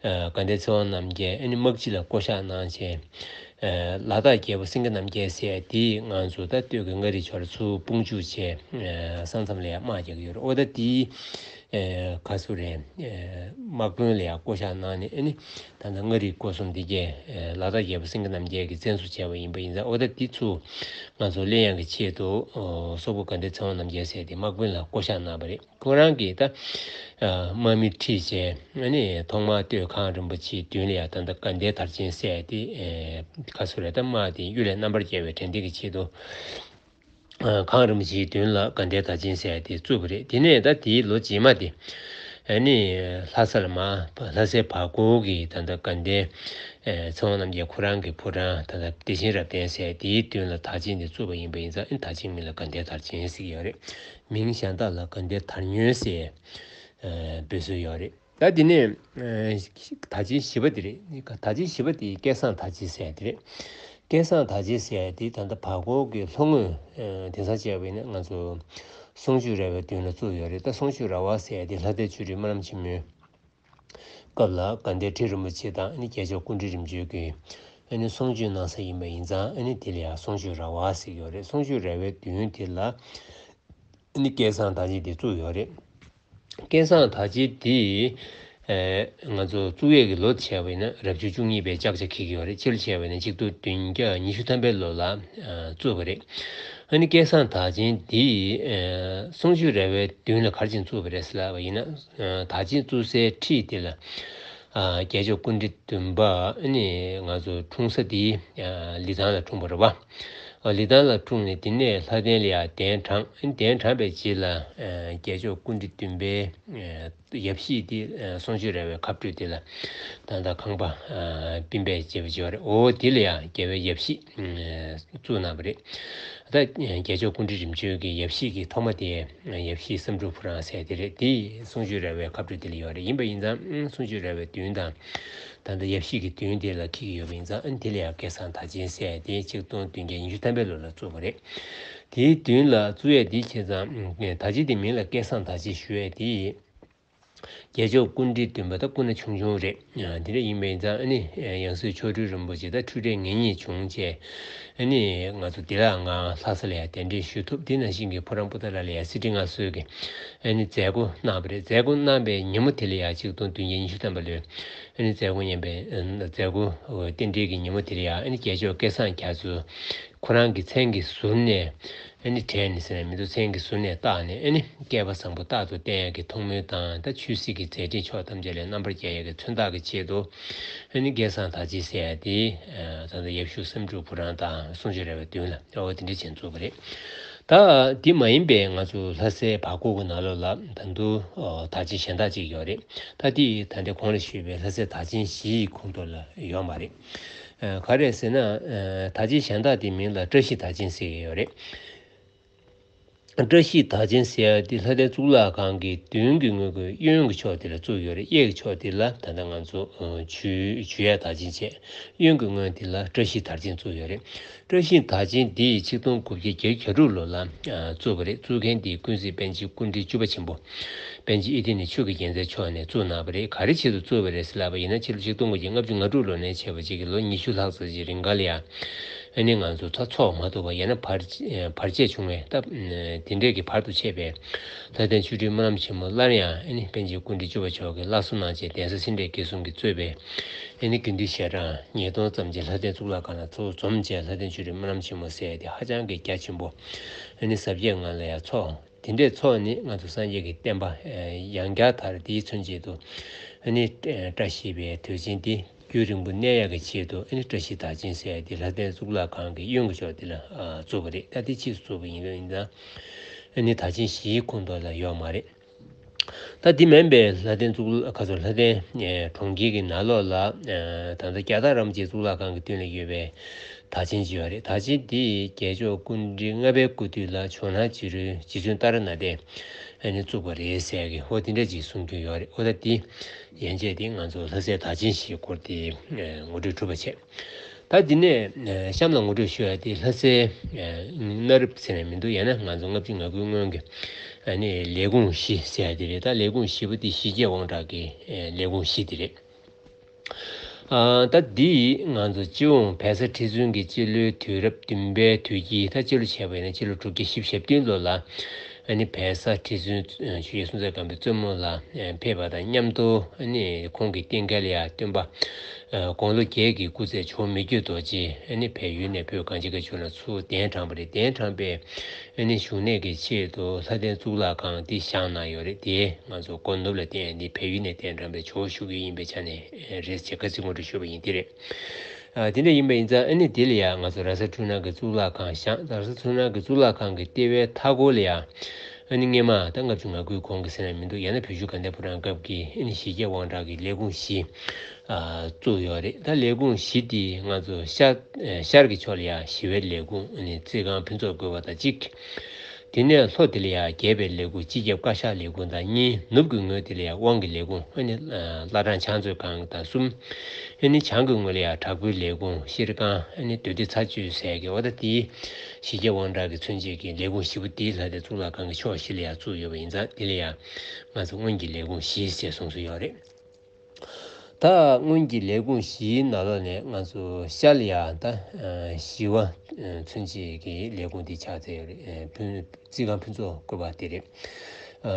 དགའ་ལྡན་ཚེ་དབང་རྣམ་རྒྱལ་ཨ་ནི་དམག་སྤྱི་ལ་བསྐོ་གཞག་གནང་བྱས། ལ་དྭགས་རྒྱལ་པོ་སེང་གེ་རྣམ་རྒྱལ་ཟེར་དེས་ང་ཚོ་ད་སྟོད་ཀྱི་མངའ་རིས་ཕྱོགས་ལ་ཚུར་དཔུང་འཇུག་བྱས། ས་མཚམས་ལ་ཡང་དམག་རྒྱག་གི་ཡོད་རེད། ཨོ་ད་དེའི་ག་ཚོད་རེད། དམག་དཔོན་ལ་ཡང་བསྐོ་གཞག་གནང་ནས་ཨ་ནི་ད་ལྟ་མངའ་རིས་སྐོར་གསུམ་འདི་གས་ལ་དྭགས་རྒྱལ་པོ་སེང་གེ་རྣམ་རྒྱལ་གྱིས་བཙན་བཟུང་བྱས་པ་ཡིན་པ་ཡིན་ཙང་ཨོ་ད་དེ་ཚུར་ང་ཚོ་གླེང་ཡག་གི་ཆེད་དུ་སོག་པོ་དགའ་ལྡན་ཚེ་དབང་རྣམ་རྒྱལ་ཟེར་དེ་དམག་དཔོན་ལ་བསྐོ་གཞག་གནང་བ་རེད། ཁོ་རང་གིས་ད་དམག་མི་ཁྲིད་བྱས་ཨ་ནི་ཐོག་མར་སྟོད་གངས་རིན་པོ་ཆེའི་མདུན་ལ་ཡང་ད་ལྟ་དགའ་ལྡན་དར་ཆེན་ཟེར་དེ་ག་ཚོད་རེད། ད་དམག་དེ་གཡུལ་ལས་རྣམ་པར་རྒྱལ་བའི་དྲན་རྟེན་གྱི་ཆེད་དུ་གངས་རིན་པོ་ཆེའི་མདུན་ལ་དགའ་ལྡན་དར་ཆེན་ཟེར་དེ་བཙུགས་པ་རེད། དེ་ནས་ད་དེའི་ལོ་རྗེས་མ་དེ་ཨ་ནི་ལྷ་ས་ལ་མ་ལྷ་སའི་བར་སྐོར་གྱི་ད་ལྟ་དགའ་ལྡན་ཚེ་དབང་རྣམ་རྒྱལ་ཁོ་རང་གི་ཕོ་བྲང་ད་ལྟ་བདེ་ཆེན་རབ་བརྟན་ཟེར་དེའི་མདུན་ལ་དར་ཆེན་དེ་བཙུགས་པ་ཡིན་པ་ཡིན་ཙང་ཨ་ནི་དར་ཆེན་མིང་ལ་དགའ་ལྡན་དར་ཆེན་ཟེར་གྱི་ཡོད་རེད། མིང་གཞན་དག་ལ་དགའ་ལྡན་དར་སྔོན་ཟེར། འབོད་སྲོལ་ཡོད་རེད། ད་དེ་ནས་དར་ཆེན་བཞི་པ་དེ་རེད། དར་ཆེན་བཞི་པ་དེ་སྐལ་བཟང་དར་ཆེན་ཟེར་ཡ་དེ་རེད། སྐལ་བཟང་དར་ཆེན་ཟེར་ཡ་དེ་ད་ལྟ་བར་སྐོར་གྱི་ལྷོ་ངོས་དེང་སང་བྱས་པ་ཡིན་ན་ང་ཚོ་གསུང་ཆོས་ར་བའི་མདུན་ལ་བཙུགས་ཡོད་རེད། ད་གསུང་ཆོས་ར་བ་ཟེར་ཡ་དེ་ལྷ་ལྡན་ཆོས་སྒྲོན་སྨོན་ལམ་ཆེན་མོའི་སྐབས་ལ་དགའ་ལྡན་ཁྲི་རིན་པོ་ཆེ་དང་ཨ་ནི་རྒྱལ་མཆོག་སྐུ་ཕྲེང་རིམ་བྱོན་གྱིས་ཨ་ནི་གསུང་ཆོས་གནང་ས་ཡིན་པ་ཡིན་ཙང་ཨ་ནི་དེ་ལ་ཡང་གསུང་ཆོས་ར་བ་ཟེར་གྱི་ཡོད་རེད། གསུང་ཆོས་ར་བའི་མདུན་དེ་ལ་ཨ་ནི་སྐལ་བཟང་དར་ཆེན་དེ་བཙུགས་ཡོད་རེད། སྐལ་བཟང་དར་ཆེན་དེ་ཨེ་ང་ཚོ་བཙུགས་ཡས་ཀྱི་ལོ་བྱས་པ་ཡིན་ན་རབ་བྱུང་བཅུ་གཉིས་པའི་ལྕགས་བྱ་འཁེལ་གྱི་ཡོད་རེད། སྤྱི་ལོ་བྱས་པ་ཡིན་ན་ཆིག་སྟོང་བདུན་བརྒྱ་ཉི་ཤུ་ཐམ་པའི་ལོ་ལ་ཨ་བཙུགས་པ་རེད། ཨ་ནི་སྐལ་བཟང་དར་ཆེན་འདི་ཨ་གསུང་ཆོས་ར་བའི་མདུན་ལ་ག་རེ་བྱས་ནས་བཙུགས་པ་རེད་ཟེར་ལབ་པ་ཡིན་ན། ཨ་དར་ཆེན་བཙུགས་སའི་ཁྲི་དེ་ལ་ཨ་རྒྱལ་མཆོག་སྐུ་ཕྲེང་བདུན་པ་ཨ་ནི་ང་ཚོ་འཁྲུངས་ས་དེ་ཨ་ལི་ཐང་ལ་འཁྲུངས་པ་རེད་པ། ཨ་ལི་ཐང་ལ་འཁྲུངས་ནས་དེ་ནས་ལྷ་ལྡན་ལ་ཡང་གདན་དྲངས། ཨ་ནི་གདན་དྲངས་པའི་རྗེས་ལ་ཨ་རྒྱལ་མཆོག་སྐུ་ཕྲེང་བདུན་པའི་ཨ་ཡབ་གཞིས་དེ་ཨ་གསུང་ཆོས་ར་བའི་ཁ་སྤྲོད་དེ་ལ་ད་ལྟ་ཁང་པ་ཨ་སྤུན་པས་བྱས་པ་བྱས་པ་རེད། འོ་དེ་ལ་ཡང་རྒྱལ་བའི་ཡབ་གཞིས་ཨ་བཙུགས་གནང་བ་རེད། ད་རྒྱལ་མཆོག་སྐུ་ཕྲེང་རིམ་བྱོན་གྱི་ཡབ་གཞིས་ཀྱི་ཐོག་མ་དེ་ཡབ་གཞིས་བསམ་འགྲུབ་ཕོ་བྲང་ཟེར་དེ་རེད། དེ་གསུང་ཆོས་ར་བའི་ཁ་སྤྲོད་དེ་ལ་ཡོད་རེད། ཡིན་པ་ཡིན་ཙང་གསུང་ཆོས་ར་བའི་མདུན་དང་ད་ལྟ་ཡབ་གཞིས་ཀྱི་མདུན་དེ་ལ་འཁེལ་གྱི་ཡོད་པ་ཡིན་ཙང་དེ་ལ་ཡང་སྐལ་བཟང་དར་ཆེན་ཟེར་དེ་ཆིག་སྟོང་བདུན་བརྒྱ་ཉི་ཤུ་ཐམ་པའི་ལོ་ལ་བཙུགས་པ་རེད། དེའི་མདུན་ལ་བཙུགས་ཡས་དེ་བྱས་ཙང་དར་ཆེན་དེ་མིང་ལ་སྐལ་བཟང་དར་ཆེན་ཞུ་ཡས་དེ། རྒྱལ་མཆོག་སྐུ་ཕྲེང་བདུན་པ་ད་སྐུ་ན་ཆུང་ཆུང་རེད། དེ་འདྲ་ཡིན་པ་ཡིན་ཙང་ཨ་ནི་ཡང་སྲིད་མཆོག་སྤྲུལ་རིན་པོ་ཆེ་ད་འཁྲུལ་བྲལ་ངེས་རྙེད་བྱུང་བྱས། ཨ་ནི་ང་ཚོ་འདི་ལ་ང་ལྷ་ས་ལ་ཡང་གདན་འདྲེན་ཞུ་ཐུབ། དེ་ནང་བཞིན་གྱི་ཕོ་བྲང་པོ་ཏཱ་ལ་ལ་ཡང་གསེར་ཁྲི་མངའ་གསོལ་གྱི་ཨ་ནི་མཛད་སྒོ་གནང་བ་རེད། མཛད་སྒོ་གནང་པའི་ཉིན་མོ་དེ་ལ་ཡང་ཆིག་སྟོང་བདུན་བརྒྱ་ཉི་ཤུ་ཐམ་པ་ལོའི་ཨ་ནི་མཛད་སྒོ་གཉན་པའི་མཛད་སྒོ་རྟེན་འབྲེལ་གྱི་ཉིན་མོ་དེ་ལ་ཡང་ཨ་ནི་རྒྱལ་མཆོག་སྐལ་བཟང་རྒྱ་མཚོ་ཁོ་རང་གི་མཚན་གྱི་ཟུར་ནས། ཨ་ནི་བྲས་ནས་ཟེར་ན་མི་འདུག་མཚན་གྱི་ཟུར་ནས་བཏགས་ནས་ཨ་ནི་སྐལ་པ་བཟང་པོ་རྟག་ཏུ་བརྟན་ཡག་གི་ཐུགས་སྨོན་དང་ད་ཆོས་སྲིད་ཀྱི་མཛད་འཕྲིན་ཕྱོགས་ཐམས་ཅད་ལ་རྣམ་པར་རྒྱལ་ཡག་གི་མཚོན་རྟགས་ཀྱི་ཆེད་དུ་ཨ་ནི་སྐལ་བཟང་དར་ཆེན་ཟེར་ཡག་དེ་ད་ལྟ་ཡབ་གཞུག་བསམ་འགྲུབ་ཕོ་བྲང་དང་གསུང་ཆོས་ར་བའི་མདུན་ལ་འོ་དེ་འདྲ་བྱས་བཙུགས་པ་རེད། ད་འདི་མ་ཡིན་པའི་ང་ཚོ་ལྷ་སའི་བར་སྐོར་གྱི་ནང་ལོགས་ལ་ད་དུང་དར་ཆེན་གཞན་དག་ཅིག་ཡོད་རེད། ད་འདི་ད་ལྟའི་གོང་ལ་ཞུས་པའི་ལྷ་སའི་དར་ཆེན་བཞིའི་ཁོངས་གཏོགས་ལ་ཡོད་མ་རེད། ག་རེ་ཟེར་ན། དར་ཆེན་གཞན་དག་དེའི་མིང་ལ་བཀྲ་ཤིས་དར་ཆེན་ཟེར་གྱི་ཡོད་རེད། བཀྲ་ཤིས་དར་ཆེན་ཟེར་ཡ་དེ་ལྷ་ལྡན་གཙུག་ལག་ཁང་གི་མདུན་གྱི་ངོས་ཀྱི་གཡོན་གྱི་ཕྱོགས་དེ་ལ་བཙུགས་ཡོད་རེད། གཡས་ཀྱི་ཕྱོགས་དེ་ལ་ད་ལྟ་ང་ཚོ་ཇུས་ཇུས་ཡག་དར་ཆེན་བྱས། གཡོན་གྱི་ངོས་དེ་ལ་བཀྲ་ཤིས་དར་ཆེན་བཙུགས་ཡོད་རེད། བཀྲ་ཤིས་དར་ཆེན་དེ་ཡི་ཆིག་སྟོང་དགུ་བརྒྱ་བརྒྱད་ཅུ་གྱ་དྲུག་ལོ་ལ་བཙུགས་པ་རེད། བཙུགས་མཁན་དེ་ཀུན་གཟིགས་པཎ་ཆེན་སྐུ་ཕྲེང་བཅུ་པ་ཆེན་པོ་པཎ་ཆེན་ཨི་ཐི་ནི་ཆོས་ཀྱི་རྒྱལ་མཚན་མཆོག་ནས་བཙུགས་གནང་བ་རེད། ག་རེ་ཆེད་དུ་བཙུགས་པ་རེད་ཟེར་ལབ་པ་ཡིན་ན་ཕྱི་ལོ་ཆིག་སྟོང་དགུ་བརྒྱ་ལྔ་བཅུ་ང་དྲུག་ལོ་ནས་བྱས་པ་ཅིག་གི་ལོ་ཉི་ཤུ་ལྷག་ཙམ་ཅིག་རིང་ག་ལ་ཡ། ཨ་ནི་ང་ཚོ་ད་ཚོགས་མ་ཐུབ་པ་ཡང་ན་བར་བར་ཆད་བྱུང་བའི་སྟབས་དེ་འདྲས་ཀྱི་བར་དུ་ཆད་པའི་ལྷ་ལྡན་ཆོས་སྒྲོན་སྨོན་ལམ་ཆེན་མོ་སླར་ཡང་ཨ་ནི་པཎ་ཆེན་སྐུ་ཕྲེང་བཅུ་པ་མཆོག་གིས་སླར་གསོ་གནང་བྱས་གདན་ས་སེ་འབྲས་དགེ་གསུམ་གྱིས་གཙོས་པའི་ཨ་ནི་དགེ་འདུན་ཞལ་གྲངས་ཉིས་སྟོང་ཙམ་ཅིག་ལྷ་ལྡན་གཙུག་ལག་ཁང་ལ་ཚུར་འཛོམས་བྱས་ལྷ་ལྡན་ཆོས་སྒྲོན་སྨོན་ལམ་ཆེན་མོ་ཟེར་ཡ་དེ་ཧ་ཅང་གི་རྒྱ་ཆེན་པོ་ཨ་ནི་གཟབ་རྒྱས་ངང་ལ་ཡ་ཚོགས། དེ་འདྲས་ཚོགས་ནི་ང་ཚོ་སངས་རྒྱས་ཀྱི་བསྟན་པ་ཡང་བསྐྱར་དར་དེའི་མཚོན་བྱེད་དུ་ཨ་ནི་བཀྲ་ཤིས་པའི་དུས་ཆེན་འདི་རྒྱུན་རིང་པོ་གནས་ཡག་གི་ཆེད་དུ་ཨ་ནི་བཀྲ་ཤིས་དར་ཆེན་ཟེར་ཡ་འདི་ལྷ་ལྡན་གཙུག་ལག་ཁང་གི་གཡོན་གྱི་ཕྱོགས་འདི་ལ་བཙུགས་པ་རེད། ད་འདི་ཕྱིས་སུ་བཙུགས་པ་ཡིན་ལ་ཡིན་ཙང་ཨ་ནི་དར་ཆེན་བཞིའི་ཁོངས་གཏོགས་ལ་ཡོད་མ་རེད། ད་འདི་མིན་པའི་ལྷ་ལྡན་གཙུག་ལག་ཁ་སོ་ལྷ་ལྡན་གྲོང་ཁྱེར་གྱི་ནང་ལོགས་ལ་ད་ལྟ་རྒྱ་སྟག་རིན་པོ་ཆེ་གཙུག་ལག་ཁང་གི་མདུན་ལ་ཡོད་པའི་དར་ཆེན་ཅིག་ཡོད་རེད། དར་ཆེན་འདི་རྒྱལ་མཆོག་སྐུ་ཕྲེང་ལྔ་པའི་སྐུ་དུས་ལ་ཇོ་ནང་རྗེ་རི་རྗེ་བཙུན་ཏཱ་ར་ནཱ་ཐས་ཨ་ནི་བཙུགས་པ་རེད་ཟེར་གི་ཧོ་དེ་འདྲ་ཅིག་གསུང་རྒྱུ་ཡོད་རེད། ཨོ་ད་འདི་ཡན་ཆད་དེ་ང་ཚོ་ལྷ་སའི་དར་ཆེན་བཞིའི་སྐོར་དེ་ངོ་སྤྲོད་གྲུབ་པ་བྱས། ད་འདི་ནས་གཤམ་ལ་ངོ་སྤྲོད་ཞུ་ཡ་དེ་ལྷ་སའི་གནའ་རབས་ཟེར་ན་མི་འདུག་ཡང་ན་ང་ཚོ་ལྔ་བཅུ་ང་དགུའི་སྔོན་གྱི་ཨ་ནི་ལས་ཁུངས་བཞི་ཟེར་ཡ་དེ་རེད། ད་ལས་ཁུངས་བཞི་པོ་དེ་ཞི་རྒྱས་དབང་དྲག་གི་ལས་ཁུངས་བཞི་དེ་རེད། ཨ་ད་འདི་ང་ཚོ་སྤྱི་འོང་བལ་བཟའ་ཁྲི་བཙུན་གྱི་སྤྱི་ལོའི་དུས་རབས་བདུན་པའི་དུས་དཀྱིལ། ད་སྤྱི་ལོ་བྱས་པ་ཡིན་ན་སྤྱི་ལོ་དྲུག་བརྒྱ་བཞི་བཅུ་ཞེ་བདུན་ལོ་ལ་ཨ་ནི་བལ་བཟའ་ཁྲི་བཙུན་ཆོས་རྒྱལ་སྲོང་བཙན་སྒམ་པོའི་བཙུན་མོ་ལ་ཕེབས་པ་དང་མཉམ་དུ་ཨ་ནི་ཁོང་གི་རྟེན་ཁལ་ལ་ཡང་སྟོན་པ་དགུང་ལོ་བརྒྱད་ཀྱི་སྐུ་ཚེ་ཇོ་མི་བསྐྱོད་རྡོ་རྗེ་ཨ་ནི་བལ་ཡུལ་ནས་བོད་གངས་ཅན་གྱི་ལྗོངས་ལ་ཚུར་གདན་དྲངས་པ་རེད། གདན་དྲངས་པའི་ཨ་ནི་བཞུགས་གནས་ཀྱི་ཆེད་དུ་ལྷ་ལྡན་གཙུག་ལག་ཁང་འདི་བཞེངས་གནང་ཡོད་རེད། དེ་ང་ཚོ་སྒོ་ནུབ་ལ་བསྟན་ཡ་འདི་བལ་ཡུལ་ནས་གདན་དྲངས་པའི་ཇོ་བཞུགས་ཡུལ་ཡིན་པའི་ཆ་ནས་རེད་ཅེས་ཁ་ཚིག་ངོ་སྤྲོད་ཞུས་པ་ཡིན། དེ་རེད། ཨ་དེ་འདྲ་ཡིན་པ་ཡིན་ཙང་ཨ་ནི་དེ་ལ་ཡང་ང་ཚོ་ར་ས་འཕྲུལ་སྣང་གི་གཙུག་ལག་ཁང་བཞེངས། ར་ས་འཕྲུལ་སྣང་གི་གཙུག་ལག་ཁང་གི་ལྟེ་བའི་མཐའ་སྐོར་ལ་ཡང་ཨ་ནི་སྔས་མ་ད་ལྔ་བཅུ་ང་དགུའི་གོང་གི་ཟེར་ན་མི་འདུག་ཡང་ན་བོད་བཞུགས་དགའ་ལྡན་ཕོ་བྲང་སྐབས་ཀྱི་ཨ་ནི་ཞི་རྒྱས་དབང་དྲག་གི་ལས་ཁུངས་བཞི་ཨ་བཙུགས་ཡོད་རེད། ད་ལས་ཁུངས་བཞི་དེ་ང་ཚོ་ཤར་ཤར་གྱི་ཕྱོགས་ལ་ཡང་ཞི་བའི་ལས་ཁུངས་ཨ་ནི་རྩིས་ཁང་ཕུན་ཚོགས་དགོན་པ་དང་གཅིག་དེ་ནས་ལྷོ་དེ་ལ་ཡང་རྒྱས་པའི་ལས་ཁུངས་སྤྱི་ཁྱབ་བཀའ་ཤག་ལས་ཁུངས་དང་གཉིས། ནུབ་ཀྱི་ངོས་དེ་ལ་ཡང་དབང་གི་ལས་ཁུངས་ཨ་ནི་བླ་བྲང་ཕྱག་མཛོད་ཁང་དང་གསུམ། ཨ་ནི་བྱང་གི་ངོས་ལ་ཡང་དྲག་པོའི་ལས་ཁུངས་ཤེར་ཁང་ཨ་ནི་མདོ་སྡེ་ཚར་གཅོད་ཟེར་གི་འོ་ད་དེའི་གཞི་རྒྱ་དབང་དྲག་གི་མཚོན་བྱེད་ཀྱི་ལས་ཁུངས་བཞི་པོ་དེའི་ལྷ་སྡེ་གཙུག་ལག་ཁང་གི་ཕྱོགས་བཞི་ལ་ཡང་བཙུགས་ཡོད་པ་ཡིན་ཙང་དེ་ལ་ཡང་ང་ཚོ་སྔོན་གྱི་ལས་ཁུངས་བཞི་ཞེས་གསུངས་སུ་ཡོད་རེད། ད་སྔོན་གྱི་ལས་ཁུངས་བཞིའི་ནང་ལོགས་ནས་ང་ཚོ་ཤར་ལ་ཡང་ད་ཞི་བ་མཚོན་བྱེད་ཀྱི་ལས་ཁུངས་འདི་ཆགས་ཚར་ཡོད་རེད། ཕུན་རྩིས་ཁང་ཕུན་ཚོགས་བཀོད་པ་དེ་རེད།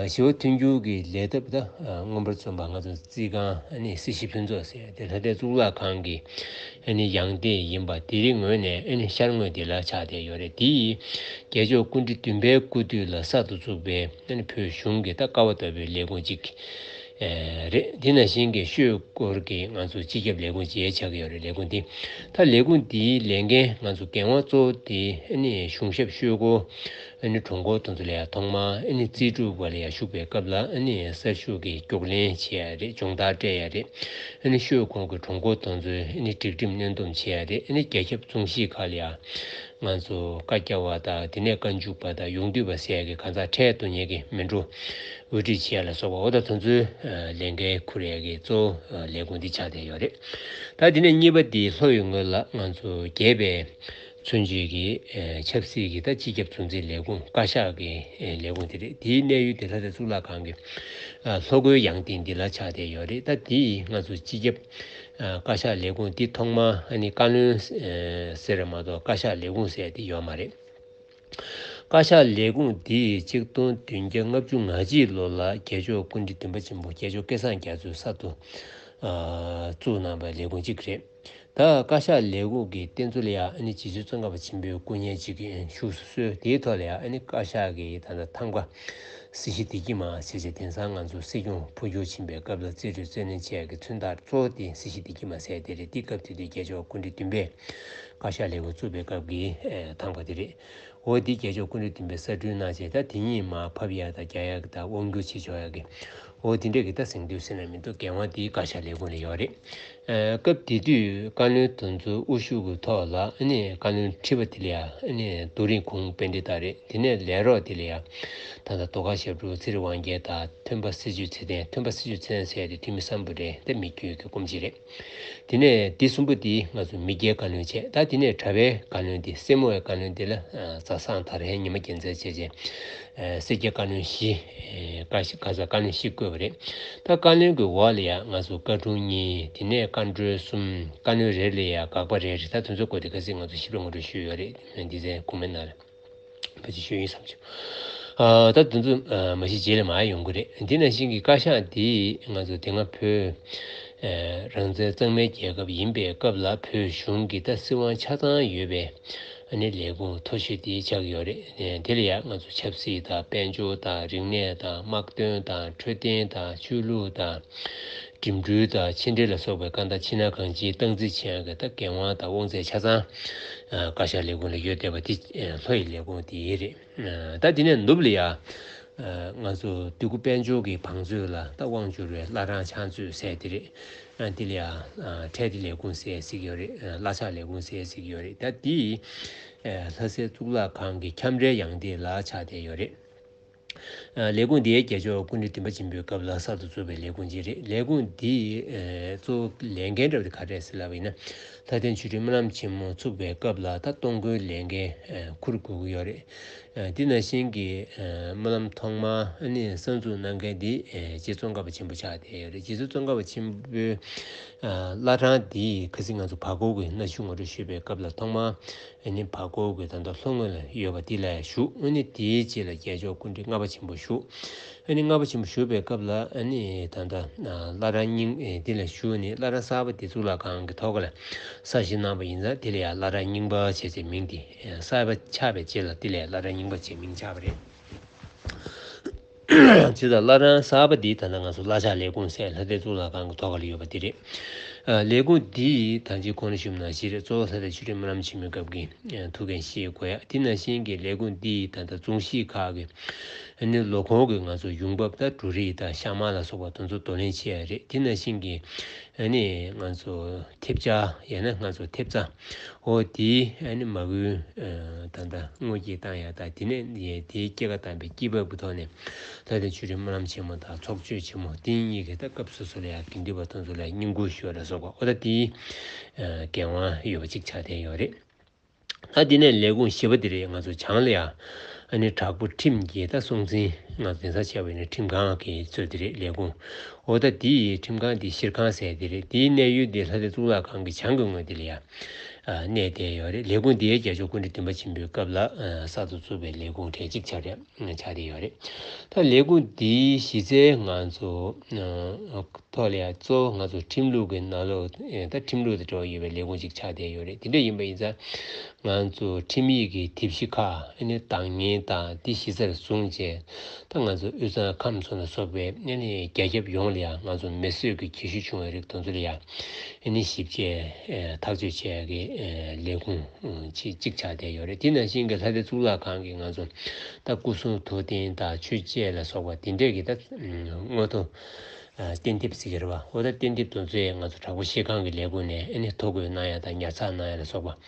ཞི་བ་མཐུན་འགྱུར་གྱི་ལས་ཐབས་ད་མངོན་པར་རྩོམ་པ་ང་ཚོ་རྩིས་ཁང་ཨ་ནི་སྲིད་ཞི་ཕུན་ཚོགས་ཟེར་དེ་ལྷ་སྡེ་གཙུག་ལག་ཁང་གི་ཨ་ནི་ཡང་སྟེང་ཡིན་པ་དེ་རིང་ངོས་ནས་ཨ་ནི་ཤར་ངོས་འདི་ལ་ཆགས་བསྡད་ཡོད་རེད། དེ་ཡིས་རྒྱལ་མཆོག་སྐུ་ཕྲེང་བདུན་པའི་སྐུ་དུས་ལ་གསར་དུ་བཙུགས་པའི་ཨ་ནི་བོད་གཞུང་གི་ད་ཀ་བ་ལྟ་བུའི་ལས་ཁུངས་གཅིག་རེད། དེ་ནང་བཞིན་གྱི་ཤོད་སྐོར་གྱི་ང་ཚོ་སྤྱི་ཁྱབ་ལས་ཁུངས་བཅས་ཆགས་ཀྱི་ཡོད་རེད། ལས་ཁུངས་འདི་ད་ལས་ཁུངས་འདིའི་ལས་འགན་ང་ཚོ་འགན་དབང་གཙོ་བོ་དེ་ཨ་ནི་གཞུང་ཞབས་ཤོད་སྐོར་ཨ་ནི་གྲོང་སྐོར་དེ་ཚོ་ལ་ཡང་ཐོག་མར་ཨ་ནི་རྩིས་སྒྲུབ་པ་ལ་ཡང་ཞུགས་པའི་སྐབས་ལ་ཨ་ནི་གསར་ཞུགས་ཀྱི་མགྱོགས་ལེན་བྱེད་ཡ་རེད། སྦྱོང་བརྡར་སྤྲད་ཡ་རེད། ཨ་ནི་ཤོད་སྐོར་གྱི་གྲོང་སྐོར་དེ་ཚོའི་ཨ་ནི་སྒྲིག་ཁྲིམས་སྣོན་སྡོམ་བྱེད་ཡ་རེད། ཨ་ནི་རྒྱ་ཁྱབ་རྫོང་གཞིས་ཁག་ལ་ཡང་ང་ཚོ་བཀའ་རྒྱ་བ་དང་དེ་ནས་བཀའ་འཇུག་པ་དང་ཡོངས་འདུས་པ་ཟེར་ཡ་གི་གང་ཟག་ཁྲལ་བསྡུ་མཁན་གྱི་མི་འགྲོ་དབུ་ཁྲིད་བྱེད་ཡ་ལ་སོགས་པ་འོ་ད་དེ་ཚོའི་ལས་འགན་འཁུར་ཡ་གི་གཙོ་བོ་ལས་ཁུངས་འདི་ཆགས་བསྡད་ཡོད་རེད། ད་དེ་ནས་གཉིས་པ་འདི་ལྷོ་ཡི་ངོས་ལ་ང་ཚོ་རྒྱས་པའི་མཚོན་བྱེད་ཀྱི་ཆབ་སྲིད་ཀྱི་ད་སྤྱི་ཁྱབ་གཙོ་འཛིན་ལས་ཁུངས་བཀའ་ཤག་གི་ལས་ཁུངས་དེ་རེད། དེའི་གནས་ཡུལ་དེ་ལྷ་སྡེ་གཙུག་ལག་ཁང་གི་ལྷོ་སྒོའི་ཡང་སྟེང་འདི་ལ་ཆགས་བསྡད་ཡོད་རེད། ད་དེ་ཡིས་ང་ཚོ་སྤྱི་ཁྱབ་བཀའ་ཤག་ལས་ཁུངས་འདི་ཐོག་མར་ཨ་ནི་བཀའ་བློན་ཟེར་རེད་མ་གཏོགས་བཀའ་ཤག་ལས་ཁུངས་ཟེར་དེ་ཡོད་མ་རེད། བཀའ་ཤག་ལས་ཁུངས་འདི་ཆིག་སྟོང་བདུན་བརྒྱ་ལྔ་བཅུ་ང་གཅིག་ལོ་ལ་རྒྱལ་མཆོག་སྐུ་ཕྲེང་བདུན་པ་ཆེན་པོ་རྒྱལ་མཆོག་སྐལ་བཟང་རྒྱ་མཚོས་གསར་དུ་བཙུགས་གནང་བའི་ལས་ཁུངས་གཅིག་རེད། ད་བཀའ་ཤག་ལས་ཁུངས་ཀྱི་རྟེན་གཙོ་ལ་ཡང་ཨ་ནི་རྗེ་བཙུན་ཙོང་ཁ་པ་ཆེན་པོའི་སྐུ་བརྙན་གཅིག་བཞུགས་སུ་གསོལ། དེའི་ཐོག་ལ་ཡང་ཨ་ནི་བཀའ་ཤག་གི་ད་ལྟ་ཐང་ག་སྲིད་ཞི་བདེ་སྐྱིད་མ་ཟེར་བྱས་དེང་སང་ང་ཚོ་སྲིད་སྐྱོང་འཕོ་འགྱུར་ཕྱིན་པའི་སྐབས་ལ་རྩིས་སྤྲོད་རྩིས་ལེན་བྱས་ཀྱི་མཚོན་རྟགས་གཙོ་བོ་དེ་སྲིད་ཞི་བདེ་སྐྱིད་མ་ཟེར་དེ་རེད། དེ་སྐབས་དེ་དུས་རྒྱལ་མཆོག་སྐུ་ཕྲེང་བདུན་པས་བཀའ་ཤག་ལས་ཁུངས་བཙུགས་པའི་སྐབས་ཀྱི་ཐང་ག་དེ་རེད། འོ་འདི་རྒྱལ་མཆོག་སྐུ་ཕྲེང་བདུན་པས་གསར་སྐྲུན་གནང་བྱས་ད་དེ་གཉིས་མར་ཕབ་ཡ་དང་རྒྱག་ཡ་གི་ད་དབང་སྒྱུར་བྱེད་ཆོག་ཡ་གི་འོ་དེ་འདྲས་ཀྱི་ད་གཟེངས་བསྟོད་ཟེར་ན་མི་འདུག་འགན་དབང་དེ་བཀའ་ཤག་ལས་ཁུངས་ལ་ཡོད་རེད། སྐབས་དེ་དུས་བཀའ་བློན་དེ་ཚོའི་དབུ་བཞུགས་ཀྱི་ཐོག་ལ་ཨ་ནི་བཀའ་བློན་ཁྲི་པ་དེ་ལ་ཡ་ཨ་ནི་རྡོ་རིང་གུང་པཎྜི་ཏ་རེད། དེ་ནས་ལས་རོགས་དེ་ལ་ཡ་ད་ལྟ་རྡོ་དཀར་ཞབས་དྲུང་ཚེ་རིང་དབང་རྒྱལ་དང་ཐོན་པ་སྲི་ཇུས་ཚེ་བརྟན། ཐོན་པ་སྲི་ཇུས་ཚེ་བརྟན་ཟེར་ཡ་དེ་འཐུས་མི་གསར་པ་རེད། དེ་མི་བསྐྱོད་ཀྱི་སྐུ་མཆེད་རེད། དེ་ནས་འདི་གསུམ་པོ་འདི་ང་ཚོ་མི་སྐྱའི་བཀའ་བློན་བྱས། ད་དེ་ནས་གྲྭ་པའི་བཀའ་བློན་འདི་སེར་མོ་བའི་བཀའ་བློན་འདི་ལ་ཨ་རྫ་སངས་དར་ཧན་ཉི་མ་རྒྱལ་མཚན་བྱས་རྗེས་ཨ་སེར་སྐྱའི་བཀའ་བློན་བཞི་ཨ་བཀའ་ཤག་ག་ས་བཀའ་བློན་བཞི་བསྐོས་པ་རེད། ད་བཀའ་བློན་གྱི་འོག་ལ་ཡང་ང་ཚོ་བཀའ་དྲུང་གཉིས། དེ་ནས་བཀའ་འགྲོ་གསུམ། བཀའ་བློན་རེ་ལ་ཡང་དགག་པ་རེ་རེ། ད་དེ་ཚོ་སྐོར་དེ་ག་ཚོད་ང་ཚོ་ཞིབ་ཕྲ་ངོ་སྤྲོད་ཞུས་ཡོད་རེད། འདི་ཚེ་གོང་མའི་ནང་ལ། ཕལ་ཆེར་ཞུ་ཡིན་བསམ་བྱུང་། ཨ་ད་དེ་ཚོ་ཨ་མ་གཞི་རྗེས་ལ་མར་ཡོང་གི་རེད། འདི་ནང་བཞིན་གྱི་བཀའ་ཤག་འདི་ང་ཚོ་དེ་སྔ་བོད་ཨ་རང་བཙན་གཙང་མའི་རྒྱལ་ཁབ་ཡིན་པའི་སྐབས་ལ་བོད་གཞུང་གི་ད་སྲིད་དབང་ཆ་ཚང་ཡོད་པའི་ཨ་ནི་ལས་ཁུངས་མཐོ་ཤོས་དེ་ཆགས་ཀྱི་ཡོད་རེད། དེ་ལ་ཡང་ང་ཚོ་ཆབ་སྲིད་དང་དཔལ་འབྱོར་དང་རིག་གནས་དང་དམག་དོན་དང་འཕྲོད་བསྟེན་དང་ཆོས་ལུགས་དང་འགྲིམ་འགྲུལ་དང་ཕྱི་འབྲེལ་ལ་སོགས་པའི་བཀའ་ད་ཕྱི་ནང་གང་ཅིའི་སྟངས་འཛིན་བྱེད་ཡག་གི་ད་འགན་དབང་དང་དབང་ཚད་ཆ་ཚང་ཨ་བཀའ་ཤག་ལས་ཁུངས་ལ་ཡོད་བསྡད་པ་དེ་ཨ་ལྷོ་ཡི་ལས་ཁུངས་དེ་ཡིན་རེད། ཨ་ད་དེ་ནས་ནུབ་ལ་ཡ་ཨ་ང་ཚོ་འདོད་རྒུ་དཔལ་འབྱོར་གྱི་བང་མཛོད་ལ་ད་དབང་བསྒྱུར་བའི་བླ་བྲང་ཕྱག་མཛོད་ཟེར་དེ་རེད། ཨ་དེ་ལ་ཡ་ཨ་ཁྲལ་སྡེ་ལས་ཁུངས་ཟེར་ཟེར་གྱི་ཡོད་རེད། ཨ་གླ་ཆག་ལས་ཁུངས་ཟེར་ཟེར་གྱི་ཡོད་རེད། ད་དེ་ཨ་ལྷ་སའི་གཙུག་ལག་ཁང་གི་ཁྱམས་རའི་ཡང་སྟེང་ལ་ཆགས་བསྡད་ཡོད་རེད། ཨ་ལས་ཁུངས་འདི་རྒྱལ་མཆོག་སྐུ་ཕྲེང་བདུན་པ་ཆེན་པོའི་སྐབས་ལ་གསར་དུ་བཙུགས་པའི་ལས་ཁུངས་ཅིག་རེད། ལས་ཁུངས་འདིའི་ཨ་གཙོ་བོ་ལས་འགན་འདྲ་བ་དེ་ག་རེ་རེད་ཟེར་ལབ་པ་ཡིན་ན། ལྷ་ལྡན་ཆོས་སྒྲོན་སྨོན་ལམ་ཆེན་མོ་ཚུགས་པའི་སྐབས་ལ་ད་གཏོང་སྒོའི་ལས་འགན་ཨ་འཁུར་དགོས་ཀྱི་ཡོད་རེད། ཨ་དེ་ནང་བཞིན་གྱི་ཨ་སྨོན་ལམ་ཐོག་མར་ཨ་ནི་གསར་འཛུགས་གནང་མཁན་འདི་ཨ་རྗེ་ཙོང་ཁ་པ་ཆེན་པོ་ཆགས་བསྡད་ཡོད་རེད། རྗེ་བཙུན་ཙོང་ཁ་པ་ཆེན་པོའི་ཨ་བླ་བྲང་འདི་ཁ་སང་ང་ཚོ་བར་སྐོར་གྱི་གནའ་ཤུལ་ངོ་སྤྲོད་ཞུས་པའི་སྐབས་ལ་ཐོག་མར་ཨ་ནི་བར་སྐོར་གྱི་ད་ལྟ་ལྷོ་ངོས་ལ་ཡོད་པ་དེ་ལ་བཞུགས། ཨ་ནི་དེའི་རྗེས་ལ་རྒྱལ་མཆོག་སྐུ་ཕྲེང་ལྔ་པ་ཆེན་པོ་བཞུགས། ཨ་ནི་ལྔ་པ་ཆེན་པོ་བཞུགས་པའི་སྐབས་ལ་ཨ་ནི་ད་ལྟ་བླ་བྲང་རྙིང་ཨེ་དེ་ལ་བཞུགས་ནས་བླ་བྲང་གསར་པ་དེ་གཙུག་ལག་ཁང་གི་ཐོག་ཁ་ལ་གསར་བཞེངས་གནང་བ་ཡིན་ཙང་དེ་ལ་ཡང་བླ་བྲང་རྙིང་པ་ཞེས་པའི་མིང་དེ་གསར་པ་ཆགས་པའི་རྗེས་ལ་དེ་ལ་ཡང་བླ་བྲང་རྙིང་པ་ཞེས་མིང་ཆགས་པ་རེད། བྱས་ཙང་བླ་བྲང་གསར་པ་འདི་ད་ལྟ་ང་ཚོ་གླ་ཆག་ལས་ཁུངས་ཟེར་ལྷ་ལྡན་གཙུག་ལག་ཁང་གི་ཐོག་ཁ་ལ་ཡོད་པ་འདི་རེད། ཨ་ལས་ཁུངས་འདི་ད་ཅི་གོང་ལ་ཞུས་ནང་བཞིན་རེད། གཙོ་བོ་ལྷ་ལྡན་ཆོས་སྒྲོན་སྨོན་ལམ་ཆེན་མོའི་སྐབས་ཀྱི་ཨ་ཐུགས་འགན་བཞེས་དགོས་ཡ། དེ་ནང་བཞིན་གྱི་ལས་ཁུངས་འདི་ད་ལྟ་རྫོང་གཞིས་ཁག་གི་ ཨ་ནི་ལོ་འཁོར་གྱི་ང་ཚོ་ཡོང་འབབ་དང་འབྲུ་རིགས་དང་ཤ་མར་ལ་སོགས་པ་དེ་ཚོ་བསྡུ་ལེན་བྱེད་ཡ་རེད། དེ་ནང་བཞིན་གྱི་ཨ་ནི་ང་ཚོ་ཐེབས་ཆག་ཡང་ན་ང་ཚོ་ཐེབས་རྩ་འོ་དེ་ཨ་ནི་མ་དངུལ་ད་ལྟ་དངོས་སྐྱེལ་བཏང་ཡ་དང་དེ་ནས་དེའི་སྐྱེད་ཀ་བཏང་པའི་སྐྱེད་འབབ་ཀྱི་ཐོག་ནས་ལྷ་ལྡན་ཆོས་རིག་སྨོན་ལམ་ཆེན་མོ་དང་ཚོགས་མཆོད་ཆེན་མོ་དེ་གཉིས་ཀྱི་ད་སྐབས་སོ་སོ་ལ་ཡ་དགེ་འདུན་པ་དེ་ཚོ་ལ་བསྙེན་བཀུར་ཞུ་བ་ལ་སོགས་པ་འོ་ད་དེའི་འགན་དབང་ཡོད་པ་གཅིག་ཆགས་བསྡད་ཡོད་རེད། ད་དེ་ནས་ལས་ཁུངས་བཞི་པ་དེ་རེད། ང་ཚོ་བྱང་ལ་ཡ་ཨ་ནི་བྲག་ཕུག་ཁྲིམས་ཀྱི་ད་སྲུང་འཛིན་ང་ཚོ་གདན་ས་ཆེ་བའི་ནི་ཁྲིམས་ཁང་གི་གཙོས་དེ་རེད་ལས་ཁུངས། འོ་ད་དེ་ཡི་ཁྲིམས་ཁང་དེ་ཤེར་ཁང་ཟེར་དེ་རེད། དེའི་གནས་ཡུལ་དེ་ལྷ་སྡེ་གཙུག་ལག་ཁང་གི་བྱང་གི་ངོས་དེ་ལ་ཡ་གནས་བསྡད་ཡོད་རེད། ལས་ཁུངས་དེའི་རྒྱལ་མཆོག་སྐུ་ཕྲེང་བདུན་པ་ཆེན་པོའི་སྐབས་ལ་གསར་དུ་བཙུགས་པའི་ལས་ཁུངས་གྲས་གཅིག་ཆགས་རེད། ཆགས་བསྡད་ཡོད་རེད། ད་ལས་ཁུངས་འདིའི་གཞི་རྩའི་ང་ཚོ་ཐོག་ལ་ཡང་གཙོ་བོ་ང་ཚོ་ཁྲིམས་ལུགས་ཀྱི་ནང་ལོགས་ད་ཁྲིམས་ལུགས་དང་འབྲེལ་བ་ཡོད་པའི་ལས་ཁུངས་ཅིག་ཆགས་བསྡད་ཡོད་རེད། དེ་འདྲ་ཡིན་པ་ཡིན་ཙང་ང་ཚོ་ཁྲིམས་ཡིག་གི་དེབ་གཞི་ཁག་ཨ་ནི་བདག་གཉེར་དང་དེ་གཞི་རྩར་བཟུང་བྱས་ད་ང་ཚོ་དབུས་གཙང་ཁམས་ཚོ་ལ་སོགས་པའི་ཨ་ནི་རྒྱ་ཁྱབ་ཡོངས་ལ་ཡང་ང་ཚོ་མེ་གསོད་ཀྱི་རྒྱུ་ཤུགས་ཆུང་བའི་རིགས་དེ་ཚོ་ལ་ཡང་ཨ་ནི་ཞིབ་དཔྱད་ཐག་གཅོད་བྱེད་ཡག་གི་ལས་ཁུངས་ཅིག་ཅིག་ཆགས་བསྡད་ཡོད་རེད། དེ་ནང་བཞིན་གྱི་ལྷ་སྡེ་གཙུག་ལག་ཁང་གི་ང་ཚོ་ད་སྐུ་གསུང་ཐུགས་རྟེན་དང་ཆོས་འཆད་ལ་སོགས་པ་དེ་འདྲས་ཀྱི་ད་དངོས་ཐོག་རྟེན་དེབ་ཟེར་གྱི་རེད་བ། འོ་ད་རྟེན་དེབ་དེ་ཚོ་ཡང་ང་ཚོ་བྲག་ཕུག་ཤེར་ཁང་གི་ལས་ཁུངས་ནས་ཨ་ནི་ཐོ་འགོད་གནང་ཡ་དང་ཉར་ཚགས་གནང་ཡ་ལ་སོགས་པ།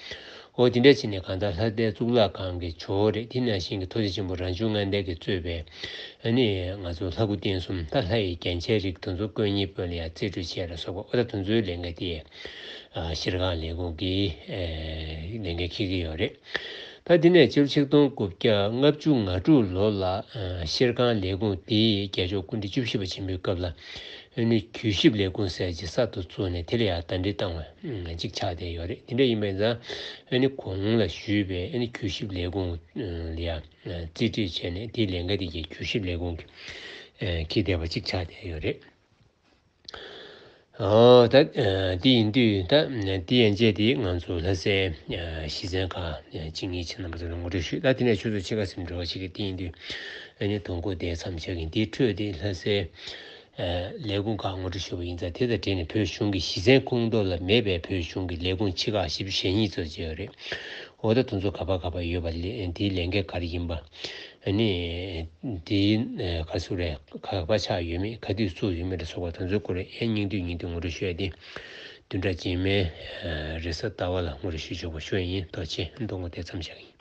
འོ་དེ་འདྲ་བྱས་ནས་གང་ལྟར་ལྷ་སྡེ་གཙུག་ལག་ཁང་གི་ཇོ་བོ་རེད། དེ་ནང་བཞིན་གྱི་ཐུགས་རྗེ་ཆེན་པོ་རང་བྱུང་ལྔ་ལྡན་གྱིས་གཙོས་པའི་ཨ་ནི་ང་ཚོ་ལྷ་སྐུ་རྟེན་གསུམ་ད་ལྷ་ཡི་རྒྱན་ཆའི་རིགས་དེ་ཚོ་དཀོན་གཉེར་དཔོན་ལ་ཡང་རྩིས་སྤྲོད་བྱས་ལ་སོགས་པ་འོ་ད་དེ་ཚོའི་ལས་འགན་དེ་ཤེར་ཁང་ལས་ཁུངས་ཀྱི་ལས་འགན་འཁྱེར་གྱི་ཡོད་རེད། ད་དེ་ནས་ཕྱི་ལོ་ཆིག་སྟོང་དགུ་བརྒྱ་ལྔ་བཅུ་ང་དྲུག་ལོ་ལ་ཤེར་ཁང་ལས་ཁུངས་དེའི་རྒྱལ་མཆོག་སྐུ་ཕྲེང་བཅུ་བཞི་པ་ཆེན་པོའི་སྐབས་ལ་ཨ་ནི་གུས་ཞབས་ལས་ཁུངས་ཟེར་ཅིག་གསར་དུ་བཙུགས་ནས་དེ་ལ་ཡང་ཟླ་སྒྲིལ་བཏང་བ་གཅིག་ཆགས་བསྡད་ཡོད་རེད། དེ་འདྲ་ཡིན་པ་ཡིན་ཙང་ཨ་ནི་གོང་ལ་ཞུས་པའི་ཨ་ནི་གུས་ཞབས་ལས་ཁུངས་ལ་ཡང་རྩིས་སྤྲོད་བྱས་ནས་དེའི་ལས་འགན་དེ་གའི་གུས་ཞབས་ལས་ཁུངས་ཀྱི་འཁྱེར་བསྡད་པ་གཅིག་ཆགས་བསྡད་ཡོད་རེད། ཨོ་ད་དེ་ཡིན་དུས་ད་དེ་ཡན་ཆད་དེ་ང་ཚོ་ལྷ་སའི་གཞི་རྩའི་ཁག་གཅིག་གཉིས་ཆེ་རྣམ་པ་ཚོ་ལ་ངོ་སྤྲོད་ཞུས། ད་དེ་ནས་ཆུ་ཚོད་ཕྱེད་ཀ་ཙམ་འགྲོ་བ་ཞིག་གི་དེ་ཡིན་དུས་ཨ་ནི་དོན་གོ་དེ་མཚམས་བཞག་གིན་དེའི་འཕྲོས་དེ་ལྷ་སའི་ལས་ཁུངས་ཁག་ངོ་སྤྲོད་ཞུས་པ་ཡིན་ཙང་དེ་དང་འབྲེལ་ནས་བོད་གཞུང་གི་གཞི་རྩའི་ཁོངས་གཏོགས་ལ་མེད་པའི་བོད་གཞུང་གི་ལས་ཁུངས་ཆེ་ཁག་བཞི་བཅུ་ཞེ་གཉིས་ཙམ་ཅིག་ཡོད་རེད། འོ་ད་དེ་ཚོ་ག་པར་ག་པར་ཡོད་པ་ལས་དེའི་ལས་འགན་ག་རེ་ཡིན་པ། ཨ་ནི་དེའི་ག་ཚོད་རེད་ག་པར་ཆགས་ཡོད་མེད་ག་དུས་བཙུགས་ཡོད་མེད་ལ་སོགས་པ་དེ་ཚོའི་སྐོར་ཨེ་སྙིང་བསྡུས་སྙིང་བསྡུས་ངོ་སྤྲོད་ཞུ་ཡ་དེ་བདུན་ཕྲག་རྗེས་མའི་རེས་གཟའ་ཟླ་བ་ལ་ངོ་སྤྲོད་ཞུ་ཆོག་པ་ཞུ་ཡ་ཡིན། ཐུགས་རྗེ་ཆེ། མདོ་ངོ་དེ་མཚམས་བཞག་ཡིན།